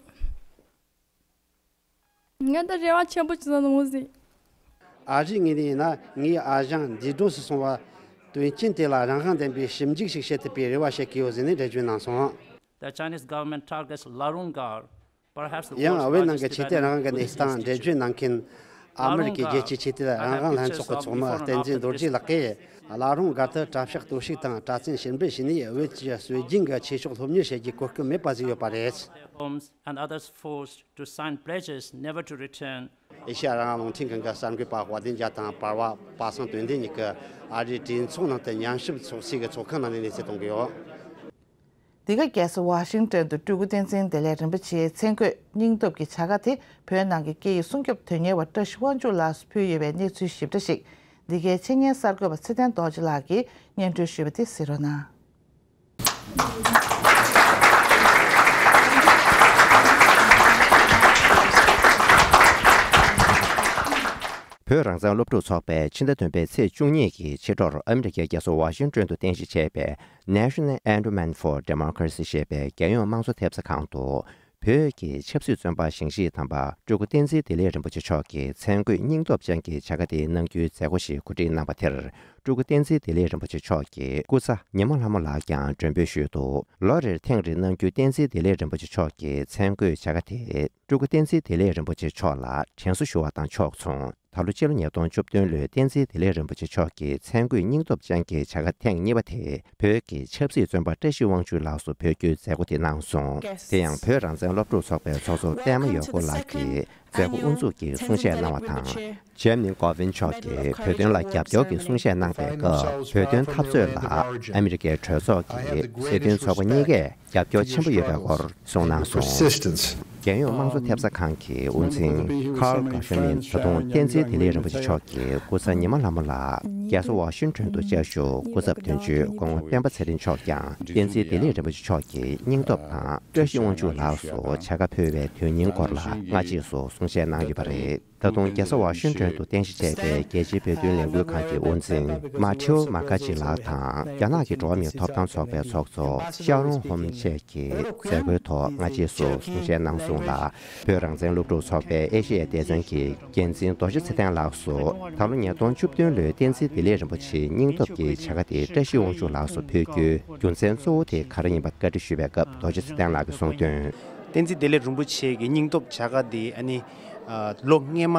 ངས་ད་རེ་བ་ཆེན་པོ་ཅིག་བཟོ་ནི་འོང་ཟིག་ཨ་རིའི་ངོས་ནས་ཡིན་ན། ངའི་ཨ་ཞང་འདས་གྲོངས་སུ་སོང་བ་དོན་རྐྱེན་དེ་ལ་རང་དབང་ལྡན་པའི་ཞིབ་འཇུག་ཅིག་བྱེད་ཐུབ་པའི་རེ་བ་བྱེད་ཀྱི་ཡོད་ཟེར་ནས་འགྲེལ་བརྗོད་གནང་སོང་། The Chinese government targets Larun Gar, perhaps the ཡང་བོད་ནང་གི་ཆོས་དད་རང་དབང་གི་གནས་སྟངས་འགྲེལ་བརྗོད་གནང་མཁན། ཨ་མི་རི་ཀའི་རྒྱལ་སྤྱིའི་ཆོས་དད་རང་དབང་ལྷན་ཚོགས་ཀྱི་ཚོགས་མི་བསྟན་འཛིན་རྡོ་རྗེ་ལགས་ཀྱིས། བླ་རུང་སྒར་དུ་གྲྭ་ཤག་གཏོར་བཤིག་དང་གྲྭ་བཙུན་ཕྱིར་འབུད་བྱས་ནས། བོད་ཀྱི་སྲོལ་རྒྱུན་གྱི་ཆོས་ཕྱོགས་སློབ་གཉེར་བྱེད་རྒྱུའི་གོ་སྐབས་མེད་པ་བཟོས་ཡོད་པ་རེད། Homes and others forced to sign pledges never to return. ཨེ་ཤ་ཡ་རང་དབང་རླུང་འཕྲིན་ཁང་གི་གསར་འགོད་པ་དཔལ་ལྡན་རྒྱལ་དང་པར་པ་པ་སངས་དོན་ལྡན་གཉིས་ཀྱིས་ཨ་རིའི་གྲོས་ཚོགས་ནང་དུ་ཉམས་ཞིབ་ཚོགས་སའི་ཚོགས་ཁང་ནང་ནས་གནས་ཚུལ་གཏོང་གི་ཡོད། འདི་ག་རྒྱལ་ས་ཝ་ཤིང་ཏོན་དུ་སྤྲུལ་སྐུ་བསྟན་འཛིན་བདེ་ལེགས་རིན་པོ་ཆེའི་མཚན་བཀོད་སྙིང་སྟོབས་ཀྱི་བྱ་དགའ་དེ། བོད་ནང་གི་སྐད་ཡིག་སྲུང་སྐྱོབ་དོན་གཉེར་བ་བཀྲ་ཤིས་དབང་ཕྱུག་ལགས་སུ་ཕུལ་ཡོད་པའི་གནས་ཚུལ་ཞིབ་ཕྲ་ཞིག་འདི་གའི་ཆེད་གཉེར་གསར་འགོད་པ་ཚེ་བརྟན་རྡོ་རྗེ་ལགས་ཀྱིས་སྙན་སྒྲོན་ཞུས་པ་དེ་གཟིགས་རོགས་གནང་། བོད་རང་བཙན་སློབ་ཕྲུག་ཚོགས་པས་ཕྱི་ཟླ་བདུན་པའི་ཚེས་བཅུ་གཉིས་ཀྱི་ཕྱི་དྲོར་ཨ་མི་རི་ཀའི་རྒྱལ་ས་ཝ་ཤིང་ཏོན་དུ་རྟེན་གཞི་བྱས་པའི་National Endowment for Democracy ཞེས་པའི་རྒྱལ་ཡོངས་དམངས་གཙོ་ཐེབས་རྩ་ཁང་དུ། བོད་ཀྱི་ཆབ་སྲིད་བཙོན་པ་ཞིང་གཤེགས་དམ་པ་སྤྲུལ་སྐུ་བསྟན་འཛིན་བདེ་ལེགས་རིན་པོ་ཆེ་མཆོག་གི་མཚན་བཀོད་སྙིང་སྟོབས་ཅན་གྱི་བྱ་དགའ་དེ་གནང་རྒྱུའི་མཛད་སྒོ་ཞིག་གོ་སྒྲིག་གནང་བ་དེར། སྤྲུལ་སྐུ་བསྟན་འཛིན་བདེ་ལེགས་རིན་པོ་ཆེ་མཆོག་གི་སྐུ་ཚ་ཉི་མ་ལྷ་མོ་ལགས་ཀྱང་མགྲོན་འབོད་ཞུས་འདུག་ལོ་རེར་ཐེངས་རེ་གནང་རྒྱུའི་བསྟན་འཛིན་བདེ་ལེགས་རིན་པོ་ཆེ་མཆོག་གི་མཚན་བཀོད་བྱ་དགའ་དེ། སྤྲུལ་སྐུ་བསྟན་འཛིན་བདེ་ལེགས་རིན་པོ་ཆེ་མཆོག་ལ་དྲན་གསོ་ཞུ་བ་དང་ཕྱོགས་མཚུངས། ད་ལོ་སྤྱི་ལོ་ཉིས་སྟོང་བཅུ་བདུན་ལོའི་བསྟན་འཛིན་བདེ་ལེགས་རིན་པོ་ཆེ་མཆོག་གི་མཚན་བཀོད་སྙིང་སྟོབས་ཅན་གྱི་བྱ་དགའ་ཐེངས་གཉིས་པ་དེ། བོད་ཀྱི་ཆབ་སྲིད་བཙོན་པ་བཀྲ་ཤིས་དབང་ཕྱུག་ལགས་སུ་ཕུལ་རྒྱུའི་མཛད་སྒོ་དེ་གནང་སོང་། དེ་ཡང་བོད་རང་བཙན་སློབ་ཕྲུག་ཚོགས་པའི་ཚོགས་གཙོ་པད་མ་ཡོ་ཁོ་ལགས་ཀྱིས་མཛད་སྒོ་དབུ་འཛུགས་ཀྱིས་གསུང་བཤད་གནང་བ་དང་། ཇེམ་ནི་ཀོ་ཝིན་མཆོག་གིས་བོད་དོན་ལ་རྒྱབ་སྐྱོར་གྱི་གསུང་བཤད་གནང་པའི་སྐབས། བོད་དོན་འཐབ་རྩོད་ལ་ཨ་མི་རི་ཀའི་གྲོས་ཚོགས་ཀྱི་སྲིད་དོན་ཚོགས་པ་གཉིས་ཀས། རྒྱབ་སྐྱོར་ཆེན་པོ་ཡོད་པའི་སྐོར་གསུངས་གནང་སོང་། རྒྱལ་ཡོངས་དམངས་གཙོ་ཐེབས་རྩ་ཁང་གི་དབུ་འཛིན་ཁཱརལ་གྷ་ཤ་མིན་ད་དུང་བསྟན་འཛིན་བདེ་ལེགས་རིན་པོ་ཆེ་མཆོག་གི་སྐུ་ཚ་ཉི་མ་ལྷ་མོ་ལགས་རྒྱལ་ས་ཝ་ཤིང་ཊོན་དུ་བཅའ་བཞུགས་སྐུ་ཚབ་དོན་གཅོད་སྐུ་ངོ་སྤེན་པ་ཚེ་རིང་མཆོག་ཀྱང་བསྟན་འཛིན་བདེ་ལེགས་རིན་པོ་ཆེ་མཆོག་གི་སྙིང་སྟོབས་དང་བཀྲ་ཤིས་དབང་ཕྱུག་ལགས་སུ་བྱ་དགའ་ཕུལ་བའི་དོན་སྙིང་སྐོར་ལ་སྔ་རྗེས་སུ་གསུང་བཤད་གནང་ཡོད་པ་རེད། ད་དུང་རྒྱལ་ས་ཝ་ཤིང་ཊོན་དུ་རྟེན་གཞི་བྱས་པའི་རྒྱལ་སྤྱིའི་བོད་དོན་ལས་འགུལ་ཁང་གི་དབུ་འཛིན་མཱ་ཐེའུ་མཱ་ཀ་ཅི་ལགས་དང་རྒྱ་ནག་གི་འགྲོ་བ་མིའི་ཐོབ་ཐང་ཚོགས་པའི་ཚོགས་གཙོ་ཤ་རོང་ཧོམ་བཅས་ཀྱིས་མཛད་སྒོའི་ཐོག་སྔ་རྗེས་སུ་གསུང་བཤད་གནང་སོང་ལ། བོད་རང་བཙན་སློབ་ཕྲུག་ཚོགས་པའི་ཨེ་ཤེ་ཡའི་སྡེ་ཚན་གྱི་འགན་འཛིན་རྡོ་རྗེ་ཚེ་བརྟན་ལགས་སུ་ད་ལོ་ཉིས་སྟོང་བཅུ་བདུན་ལོའི་བསྟན་འཛིན་བདེ་ལེགས་རིན་པོ་ཆེའི་སྙིང་སྟོབས་ཀྱི་བྱ་དགའ་དེ་བཀྲ་ཤིས་དབང་ཕྱུག་ལགས་སུ་ཕུལ་རྒྱུའི་རྒྱུ་མཚན་གཙོ་བོ་དེ་ག་རེ་ཡིན་པ་བཀའ་འདྲི་ཞུས་པའི་སྐབས་རྡོ་རྗེ་ཚེ་བརྟན་ལགས་ཀྱིས་གསུངས་དོན། བསྟན་འཛིན་བདེ་ལེགས་རིན་པོ་ཆེ་གི་སྙིང་སྟོབས་བྱ་དགའ་འདི་ཨ་ནི་ལོ་སྔས་མ་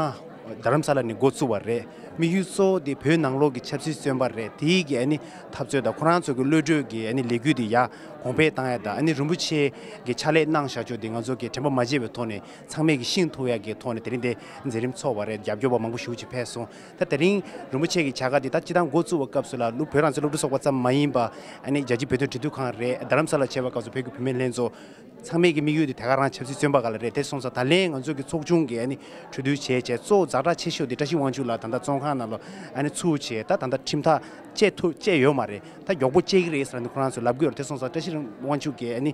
རྡ་རམ་ས་ལ་ནས་འགོ་བཙུགས་པ་རེད། དམིགས་ཡུལ་གཙོ་བོ་དེ་བོད་ནང་ལོགས་ཀྱི་ཆབ་སྲིད་བཙོན་པ་རེད། དེའི་གི་ཨ་ནི་འཐབ་རྩོད་དང་ཁོ་རང་ཚོ་གི་བློ་གྲོས་ཀྱི་ཨ་ནི་ལས་འགུལ་དེ་ཡར་གོང་འཕེལ་བཏང་ཡ་དང་། ཨ་ནི་རིན་པོ་ཆེ་གི་ཕྱག་ལས་གནང་བཞག་ཕྱོགས་དེ་ང་ཚོ་གི་དྲན་པ་མ་བརྗེད་པའི་ཐོག་ནས་ཚང་མས་ཀྱི་ཤེས་ཐུབ་ཡ་གི་ཐོག་ནས་དེ་རིང་དེ་མཛད་རིམ་ཚོགས་པ་རེད། རྒྱབ་སྐྱོར་པ་མང་པོ་ཞེ་པོ་ཅིག་ཕེབས་སོང་། ད་དེ་རིང་རིན་པོ་ཆེ་གི་བྱ་དགའ་དེ་ད་སྤྱི་བཏང་འགོ་བཙུགས་པའི་སྐབས་སུ་ལ་ལུ་བོད་རང་བཙན་སློབ་ཕྲུག་ཚོགས་པ་ཙམ་མ་ཡིན་པ་ཨ་ནི་རྒྱལ་སྤྱིའི་བོད་དོན་འབྲེལ་མཐུད་ཁང་རེད། རྡ་རམ་ས་ལ་བྱས་པའི་སྐབས་སུ་བོད་ཀྱི་བུད་མེད་ལྷན་ཚོགས། ཚང་མས་ཀྱི་དམིགས་ཡུལ་དེ་དེ་ག་རང་ཆབ་སྲིད་བཙོན་པ་ག་ལ་རེད། དེ་སོང་ཙང་ད་ལན་ང་ཚོ་གི་ཚོགས་ཆུང་གི་ཨ་ནི་གྲོས་བསྡུར་བྱས་བྱས་གཙོ་བོ་ཛ་དྲག་ཆེ་ཤོས་དེ་བཀྲ་ཤིས་དབང་ཕྱུག་ལགས་ད་ལྟ་བཙོན་ཁང་ནང་ལ་ཨ་ནི་ཚུད་བྱས། ད་ད་ལྟ་ཁྲིམས་ཐག་བཅད་ཐུབ་བཅད་ཡོད་མ་རེད། ད་མགྱོགས་པོ་བཅད་ཀྱི་རེད་ཟེར་ནས་ཁོ་རང་ཚོས་ལབ་ཀྱི་ཡོད་རེད། དེ་སོང་ཙང་བཀྲ་ཤིས་དབང་ཕྱུག་གི་ཨ་ནི་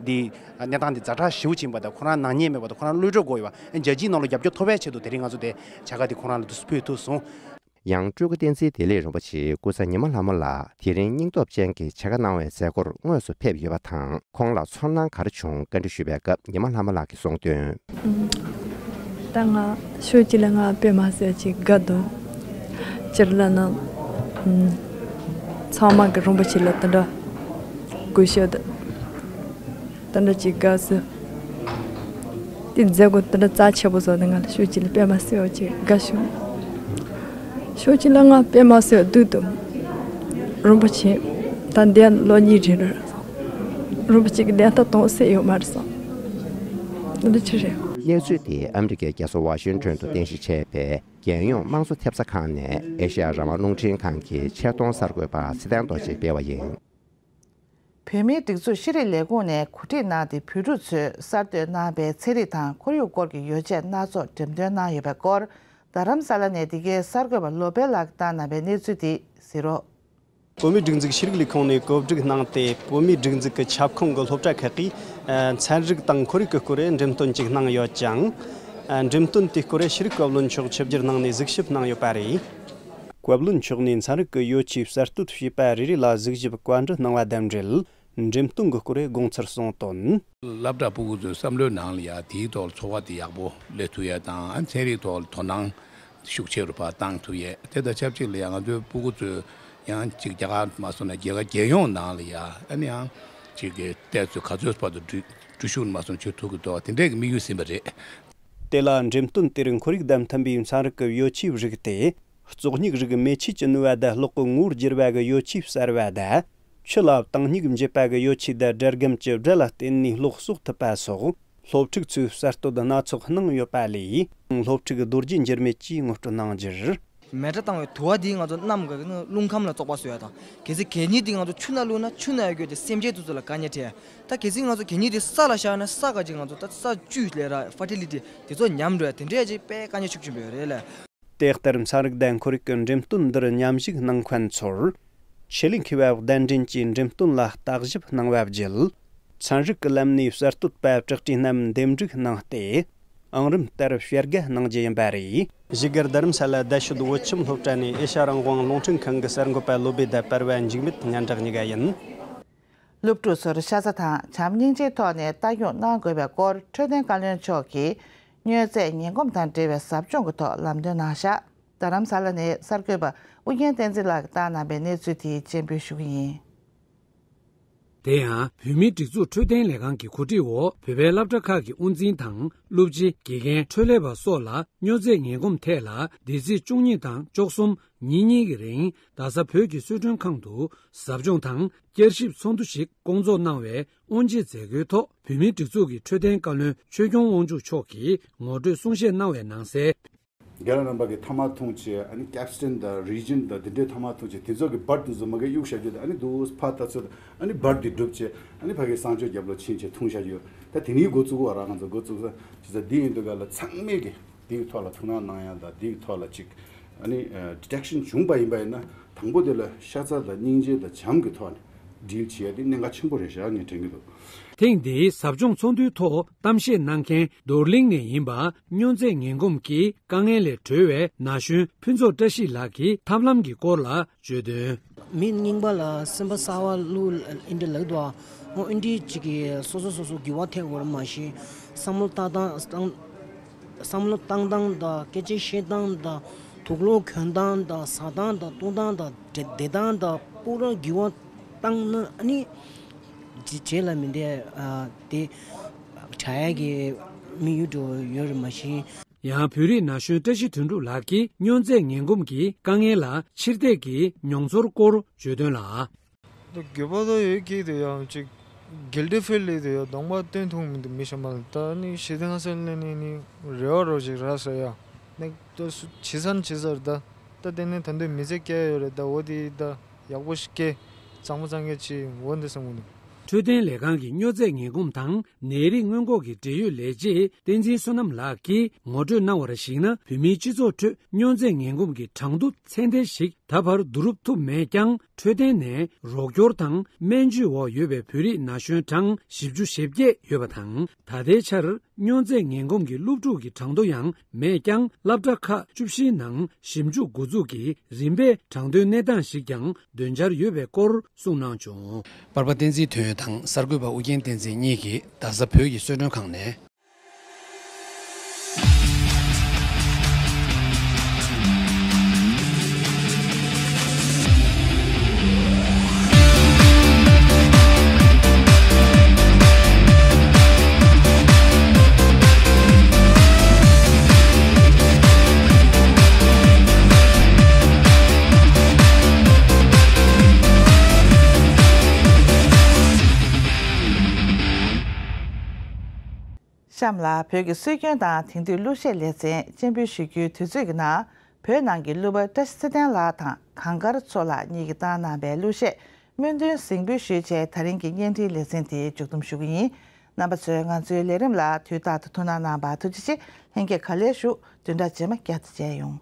འདི་གནས་སྟངས་འདི་ཛ་དྲག་ཞེ་པོ་ཅིག་ཡིན་པ་དང་། ཁོ་རང་ནག་ཉེས་མེད་པ་དང་ཁོ་རང་གློད་གྲོལ་དགོས་ཡོད་པ། རྒྱལ་སྤྱིའི་ནང་ལ་རྒྱབ་སྐྱོར་ཐོབ་པའི་ཆེད་དུ་དེ་རིང་ང་ཚོ་དེ་བྱ་དགའ་དེ་ཁོ་རང་ལ་དུས་སུ་ཕུལ་ཐུབ་སོང་། ཡང་སྤྲུལ་སྐུ་བསྟན་འཛིན་བདེ་ལེགས་རིན་པོ་ཆེའི་སྐུ་ཚ་ཉི་མ་ལྷ་མོ་ལགས་དེ་རིང་སྙིང་སྟོབས་ཅན་གྱི་བྱ་དགའ་གནང་བའི་མཛད་སྒོར་དངོས་སུ་ཕེབས་ཡོད་པ་དང་། ཁོང་ལ་ཚོར་སྣང་ག་རེ་བྱུང་བཀའ་འདྲི་ཞུས་པའི་སྐབས་ཉི་མ་ལྷ་མོ་ལགས་ཀྱིས་གསུངས་དོན། ད་ང་ཤོད་ཀྱི་ལ་ང་དཔེ་མ་ཟད་ཅིག་དགའ་འདུག་སྤྱིར་ལ་ན་ཚང་མ་གི་རིན་པོ་ཆེ་ལ་དེ་འདྲ་གུས་ཞབས་དང་དེ་འདྲ་ཅིག་དགའ་སི། དེ་མཛད་སྒོ་དེ་འདྲ་རྩ་ཆེ་པོ་བཟོ་ནས། ང་ལ་ཤུགས་ཅིག་ལ་དཔེ་མ་སྲིད་པ་ཅིག་དགའ་བྱུང་། ཤུགས་ཅིག་ལ་ང་དཔེ་མ་སྲིད་པ་སྡུག་ཏུ། རིན་པོ་ཆེ་ད་འདི་ལོ་གཉིས་རིང་རེད་སོང་། རིན་པོ་ཆེ་གི་གདན་ཐོབ་གཏོང་སྲིད་ཡོད་མ་རེད་སོང་། འདི་འདྲ་ཅིག་རེད། གནས་ཚུལ་དེ་ཨ་མི་རི་ཀའི་རྒྱལ་ས་ཝ་ཤིང་ཊོན་དུ་རྟེན་གཞི་བྱས་པའི་རྒྱལ་ཡོངས་དམངས་གཙོ་ཐེབས་རྩ་ཁང་ནས་ཨེ་ཤ་ཡ་རང་དབང་རླུང་འཕྲིན་ཁང་གི་ཆེད་གཏོང་གསར་འགོད་པ་ཚེ་བརྟན་རྡོ་རྗེས་སྤེལ་བ་ཡིན། བོད་མིའི་སྒྲིག་འཛུགས་ཤེས་རིག་ལས་ཁུངས་ནས་གོ་སྒྲིག་གནང་སྟེ། བོད་ཕྲུག་ཚོས་གསར་གཏོད་གནང་བའི་ཚན་རིག་དང་ཁོར་ཡུག་སྐོར་གྱི་ཡོ་བྱད་སྣ་ཚོགས་འགྲེམས་སྟོན་གནང་ཡོད་པའི་སྐོར། རྡ་རམ་ས་ལ་ནས་འདི་གའི་གསར་འགོད་པ་བློ་འཕེལ་ལགས་བཏང་གནང་བའི་གནས་ཚུལ་དེ་གཟིགས་རོགས། བོད་མིའི་སྒྲིག་འཛུགས་ཤེས་རིག་ལས་ཁུངས་ནས་གོ་སྒྲིག་གནང་སྟེ། བོད་མིའི་སྒྲིག་འཛུགས་ཀྱི་ཁྱབ་ཁོངས་ཀྱི་སློབ་གྲྭ་ཁག་གིས་ཚན་རིག་དང་ཁོར་ཡུག་གི་སྐོར་འགྲེམས་སྟོན་ཅིག་གནང་ཡོད་ཅིང་། འགྲེམས་སྟོན་དེའི་སྐོར་ཤེས་རིག་བཀའ་བློན་མཆོག་ཆིབས་བསྒྱུར་གནང་ནས་གཟིགས་ཞིབ་གནང་ཡོད་པ་རེད། བཀའ་བློན་མཆོག་ནས་ཚན་རིག་གི་ཡོ་ཆས་གསར་གཏོད་བྱས་པ་རེ་རེ་ལ་གཟིགས་ཞིབ་བཀའ་འདྲི་གནང་བ་དང་འབྲེལ། འགྲེམས་སྟོན་གྱི་སྐོར་དགོངས་ཚུལ་གསུངས་དོན། སློབ་གྲྭ་ཕྲུ་གུ་ཚོའི་བསམ་བློའི་ནང་ལ་ཡ་དེའི་ཐོག་ལ་ཚོར་བ་དེ་ཡག་པོ་སླེབས་ཐུབ་ཡས་དང་། ཨ་ཚན་རིག་ཐོག་ལ་དོ་སྣང་ཤུགས་ཆེ་རུ་ཕར་བཏང་ཐུབ་ཡས། དེ་དང་ཆབས་ཅིག་ལ་ཡ་ང་ཚོའི་ཕྲུ་གུ་ཚོས་ཡང་ཅིག་རྒྱ་གར་མ་སོང་ན་རྒྱལ་ཁབ་རྒྱལ་ཡོངས་ནང་ལ་ཡ་ཨ་ནི་ཡང་ཅིག་གི་ལྟས་ཚོད་ག་ཚོད་བར་དུ་འགྲུལ་འགྲུལ་བཞུད་མ་སོང་བྱེད་ཐུབ་ཀྱི་འདུག་དེ་འདྲས་ཀྱི་དམིགས་ཡུལ་ཟིན་པ་རེད། དེ་ལ་འགྲེམས་སྟོན་དེར་ཁོར་ཡུག་དང་མཐུན་པའི་ཚན་རིག་གི་ཡོ་ཆས་བཞག་སྟེ། བཙོག་སྙིགས་རིགས་མེ་ཆུ་གྱིས་ནུབ་པ་དང་གློག་གི་ངོ་བོར་བསྒྱུར་བ་གི་ཡོ་ཆས་གསར་བ་དང་། ཆུ་ལ་དྭངས་སྙིགས་འབྱེད་པ་གི་ཡོ་ཆས་དང་སྦྲག་སྒམ་གྱི་སྦྲ་ལ་བརྟེན་ནས་གློག་གསོག་ཐུབ་པ་སོགས། སློབ་ཕྲུག་ཚོས་གསར་གཏོད་སྣ་ཚོགས་གནང་ཡོད་པ་ལས། སློབ་ཕྲུག་རྡོ་རྗེ་འགྱུར་མེད་ཀྱིས་ངོ་སྤྲོད་གནང་རྒྱུར། མེ་སྲེག་བཏང་བའི་དུ་བ་འདིས་ང་ཚོ་གནམ་གྱི་རླུང་ཁམས་ལ་བཙོག་པ་བཟོ་ཡ་དང་། གལ་སྲིད་གད་སྙིགས་འདི་ང་ཚོ་ཆུ་ནང་བླུགས་ན་ཆུ་ནང་ཡོད་རྒྱུ་དེ་སེམས་ཅན་དེ་ཚོ་ལ་དཀའ་ངལ་འཕྲད་ཡ། ད་གལ་སྲིད་ང་ཚོ་གད་སྙིགས་དེ་ས་ལ་བཞག་ན་ས་ག་ཅིག་ང་ཚོ་ད་ས་བཅུད་ལས་ར་ཕར་ཊི་ལི་ཊི་དེ་ཚོ་ཉམས་འགྲོ་ཡ། དེ་འདྲའི་ཅིག་དཔེ་དཀའ་ངལ་ཤུགས་ཆེན་པོ་ཡོད་རེད་ལ། དེ་ལྟར་ཚན་རིག་དང་ཁོར་ཡུག་གི་འགྲེམས་སྟོན་འདིར་མཉམ་ཞུགས་གནང་མཁན་ཚོར། ཆེད་ལས་མཁས་པ་གདན་འདྲེན་གྱིས་འགྲེམས་སྟོན་ལ་བརྟག་ཞིབ་གནང་བ་བརྒྱུད། ཚན་རིག་གི་ལམ་ནས་གསར་གཏོད་པ་གྲགས་ཀྲི་རྣམས་འདེམས་སྒྲུག་གནང་སྟེ། ཨང་རིམ་ལྟར་བྱ་དགའ་གནང་རྒྱུ་ཡིན་པ་རེད། བཞུགས་སྒར་རྡ་རམ་ས་ལ་རྡ་ཤོད་བོད་ཁྱིམ་སློབ་གྲྭ་ནས་ཨེ་ཤ་ཡ་རང་དབང་རླུང་འཕྲིན་ཁང་གི་གསར་འགོད་པ་བློ་བྷེ་དང་པར་བ་འཇིགས་མེད་སྙན་གྲགས་གཉིས་ཀ་ཡིན། སློབ་ཕྲུག་ཚོར་ཤ་ཚ་དང་བྱམས་སྙིང་རྗེའི་ཐོག་ནས་ལྟ་སྐྱོང་གནང་དགོས་པའི་སྐོར་འཕྲོད་བསྟེན་བཀའ་བློན་མཆོག་གིས་མྱོས་རྫས་ངན་གོམས་དང་འབྲེལ་བའི་ཟབ་སྦྱོང་གི་ཐོག་ལམ་སྟོན་གནང་བཞག་རྡ་རམ་ས་ལ་ནས་གསར་འགོད་པ་ཨུ་རྒྱན་བསྟན་འཛིན་ལགས་ཀྱིས་བཏང་གནང་བའི་གནས་ཚུལ་དེ་སྤྱན་འབུལ་ཞུ་གི་ཡིན། དེ་ཡང་བོད་མིའི་སྒྲིག་འཛུགས་འཕྲོད་བསྟེན་ལས་ཁང་གི་གོ་སྒྲིག་འོག་བོད་པའི་སློབ་གྲྭ་ཁག་གི་དབུ་འཛིན་དང་སློབ་སྤྱི། དགེ་རྒན། འཕྲོད་ལས་པ་སོགས་ལ་མྱོས་རྫས་ངན་གོམས་ཐད་ལ་འདི་ཚེས་བཅུ་གཉིས་དང་བཅུ་གསུམ་ཉིན་གཉིས་ཀྱི་རིང་རྡ་ས་བོད་ཀྱི་གསོལ་མགྲོན་ཁང་དུ་ཟབ་སྦྱོང་དང་བསྐྱར་ཞིབ་ཚོགས་འདུ་ཞིག་བསྐོང་ཚོགས་གནང་བའི་དབུ་འབྱེད་མཛད་སྒོའི་ཐོག་བོད་མིའི་སྒྲིག་འཛུགས་ཀྱི་འཕྲོད་བསྟེན་བཀའ་བློན་ཆོས་སྐྱོང་དབང་ཕྱུག་མཆོག་གིས་ངོ་སྤྲོད་གསུང་བཤད་གནང་བའི་ནང་གསལ། རྒན་ལགས་རྣམ་པ་གིས་ཐ་མག་འཐུང་བྱས། ཨ་ནི་ཀེབ་སི་ཊིན་དང་རི་ཇིན་དང་དེ་འདྲའི་ཐ་མག་འཐུང་བྱས། དེ་ཚོ་གི་བར་དུ་འཛོམས་མ་གི་གཡུག་བཞག་རྒྱུ་དང་། ཨ་ནི་དུ་ཕར་ལྟ་ཚོད། ཨ་ནི་བར་དེ་སྒྲུབ་བྱས། ཨ་ནི་ཕ་གི་གསང་སྤྱོད་རྒྱབ་ལོགས་ཕྱིན་བྱས་འཐུང་བཞག་རྒྱུ། ད་དེ་ནས་འགོ་བཙུགས་པ་ར། ང་ཚོ་འགོ་བཙུགས་ས་ཇི་ལྟར་འདི་ཡིན་དུས་ག་ལ་ཚང་མས་གི་དེའི་ཐོག་ལ་ཐུགས་སྣང་གནང་ཡ་དང་། དེའི་ཐོག་ལ་ཅིག་ཨ་ནི་ཌི་ཊེག་ཤན་བྱུང་པ་ཡིན་པ་ཡིན་ན། དང་པོ་དེ་ལ་ཤ་ཚ་དང་སྙིང་རྗེ་དང་བྱམས་ཀྱི་ཐོག་ནས་ཌིལ་བྱེད་ཡ་དེ་གནད་འགག་ཆེན་པོ་རེད་བཞག་ངས་དྲན་གྱི་འདུག་ཐེངས་འདིའི་ཟབ་སྦྱོང་ཚོགས་འདུའི་ཐོག་གཏམ་བཤད་གནང་མཁན་རྡོར་གླིང་ནས་ཡིན་པ། མྱོས་རྫས་ངན་གོམས་ཀྱི་དཀའ་ངལ་ལས་གྲོལ་བའི་ན་གཞོན་ཕུན་ཚོགས་བཀྲ་ཤིས་ལགས་ཀྱིས་ཐབས་ལམ་གྱི་སྐོར་ལ་བརྗོད་དོན། མི་རྙིང་པ་ལ་སེམས་པ་གསར་པ་བླུག་ཨིན་དྲི་ལབ་འདུག་ཨ། འོ་ཨིན་དྲི་ཅིག་གིས་སོ་སོ་སོ་སོ་འགྱུར་བ་ཐེབས་དགོས་རེད། མ་གཞི་བསམ་བློ་བཏང་སྟངས་བཏང་། བསམ་བློ་བཏང་སྟངས་དང་། སྐད་ཆ་བཤད་སྟངས་དང་། དུག་ལོག་གྱོན་སྟངས་དང་། ཟ་སྟངས་དང་། བཏུང་སྟངས་དང་། བསྡད་བསྡད་སྟངས་དང་། སྤུ་ར་འགྱུར་བ་བཏང་ན་ཨ་ནི་རྗེས་རྗེས་ལ་མི་བསྡད། ཨ་དེ་དྲག་ཡག་གི་དམིགས་ཡུལ་འདྲ་བོ་ཡོད་རེད། མ་གཞི། ཡང་བོད་རིགས་ན་གཞོན་བཀྲ་ཤིས་དོན་གྲུབ་ལགས་ཀྱིས་མྱོས་རྫས་ངན་གོམས་ཀྱི་དཀའ་ངལ་ལ་ཕྱིར་བལྟས་ཀྱི་མྱོང་ཚོར་སྐོར་བརྗོད་དོན་ལ། འགྱོད་པ་དང་ཡོད་ཀྱི་དེ་ཡང་ཅིག་གིལ་ཊི་ཕིལ་ལི་དེ་ཡང་གདོང་པ་སྟོན་ཐུབ་མི་འདུག་མི་གཞན་པ་ལ། ད་ནི་ཞེ་སྡང་ས་ལེན་ནི་ནི་རེ་བ་རོ་ཅིག་རག་ས་ཡ། ནི་ད་སུ་ཇི་སར་ཇི་སར་ད་ད་དེ་ནས་ད་འདོད་མི་ཚེ་སྐྱེལ་ཡོད་རེད། ད་འོ་དེ་ད་ཡག་པོ་ཞིག་སྐྱེལ། གཙང་མ་གཙང་རྐྱང་བྱེད། འོ་འདི་བསམ་གི་འདུག་འཕྲོད་བསྟེན་ལས་ཁང་གི་མྱོས་རྫས་ངན་གོམས་དང་ནད་རིགས་སྔོན་འགོག་གི་འབྲེལ་ཡོད་ལས་བྱེད་བསྟན་འཛིན་བསོད་ནམས་ལགས་ཀྱིས་ངོ་སྤྲོད་གནང་བར་གཞིགས་ན། བོད་མིའི་སྤྱི་ཚོགས་ཁྲོད་མྱོས་རྫས་ངན་གོམས་ཀྱི་གྲངས་ཐོ་ཚད་ལྡན་ཞིག་ད་བར་བསྡུ་རུབ་ཐུབ་མེད་ཀྱང་། འཕྲོད་བསྟེན་ནས་རོགས་སྐྱོར་དང་སྨན་བཅོས་འོག་ཡོད་པའི་བོད་རིགས་ན་གཞོན་གྲངས་བཞི་བཅུ་ཞེ་བརྒྱད་ཡོད་པ་དང་། ད་ལྟའི་ཆར་མྱོས་རྫས་ངན་གོམས་ཀྱི་སློབ་ཕྲུག་གི་གྲངས་ཐོ་ཡང་མེད་ཀྱང་། སློབ་གྲྭ་ཁག་བཅུ་བཞིའི་ནང་ཞིབ་འཇུག་འགོ་འཛུགས་ཀྱིས་རིམ་པས་གྲངས་ཐོའི་གནས་སྟངས་ཤིག་ཀྱང་འདོན་འཆར་ཡོད་པའི་སྐོར་གསུངས་གནང་བྱུང་། པར་པ་བསྟན་འཛིན་དོན་ཡོད་དང་གསར་འགོད་པ་ཨུ་རྒྱན་བསྟན་འཛིན་གཉིས་ཀྱིས་རྡ་ས་བོད་ཀྱི་གསོལ་མགྲོན་ཁང་ནས། གཤམ་ལ་བོད་ཀྱི་སྲོལ་རྒྱུན་དང་དེང་དུས་གླུ་གཞས་ལེ་ཚན་སྤྱན་འབུལ་ཞུ་རྒྱུའི་དུས་ཚོད་ཀྱི་ནང་། བོད་ནང་གི་གླུ་བ་བཀྲ་ཤིས་ཚེ་བརྟན་ལགས་དང་གངས་དཀར་མཚོ་ལགས་གཉིས་ཀྱིས་བཏང་གནང་བའི་གླུ་གཞས་སྨོན་འདུན་གཟིགས་འབུལ་ཞུས་བྱས། ད་རིང་གི་བརྙན་འཕྲིན་ལེ་ཚན་དེ་མཇུག་བསྡོམས་ཞུ་གི་ཡིན། རྣམ་པ་ཚོས་ང་ཚོའི་ལས་རིམ་ལ་དུས་རྟག་ཏུ་ཐུགས་སྣང་གནང་བར་ཐུགས་རྗེ་ཆེ། ལྷན་རྒྱས་ག་ལེར་བཞུགས། བདུན་ཕྲག་རྗེས་མ་བསྐྱར་དུ་མཇལ་ཡོང་།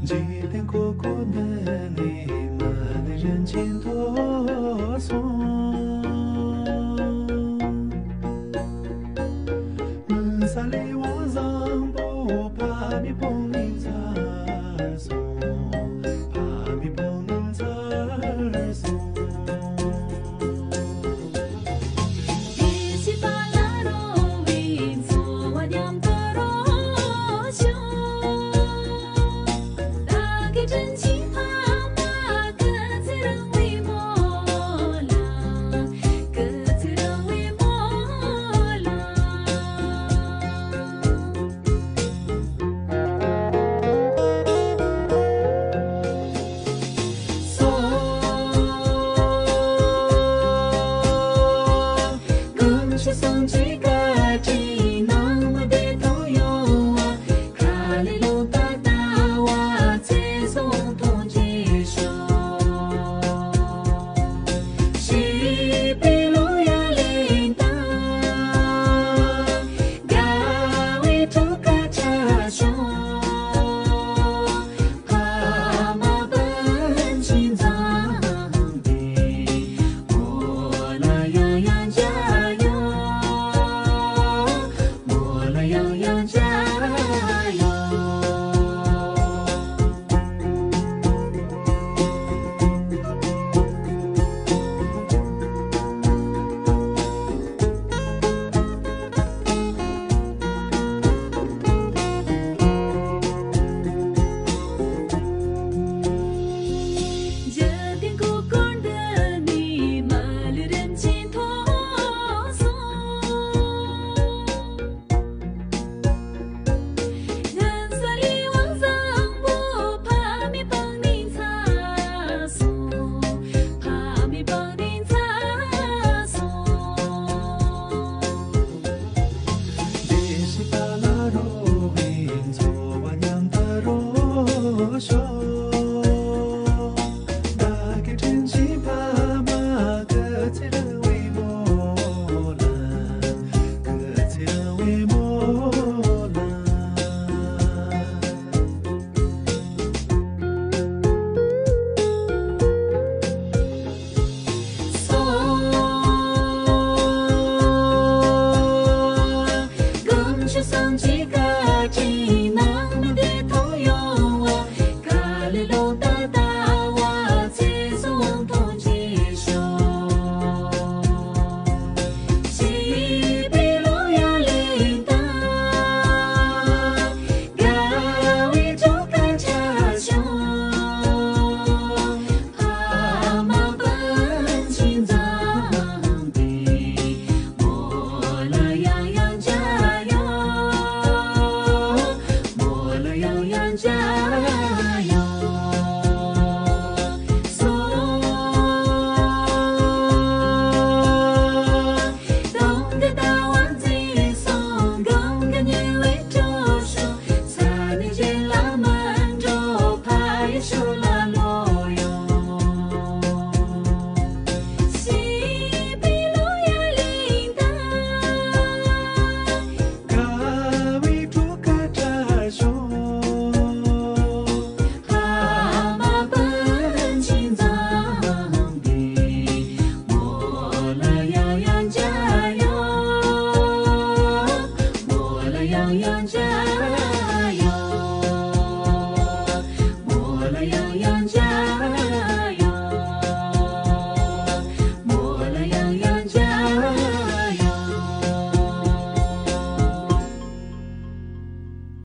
འཇིག་རྟེན་ཀུན་ཀུན་ནས་མ་ཎི་རིན་ཆེན་ཐོབ་སོང་། མུན་ས་ལས་དབང་བཟང་པོ་ཕ་མའི་དཔུང་ནས་ཚར་སོང་། ཕ་མའི་དཔུང་ནས་ཚར་སོང་།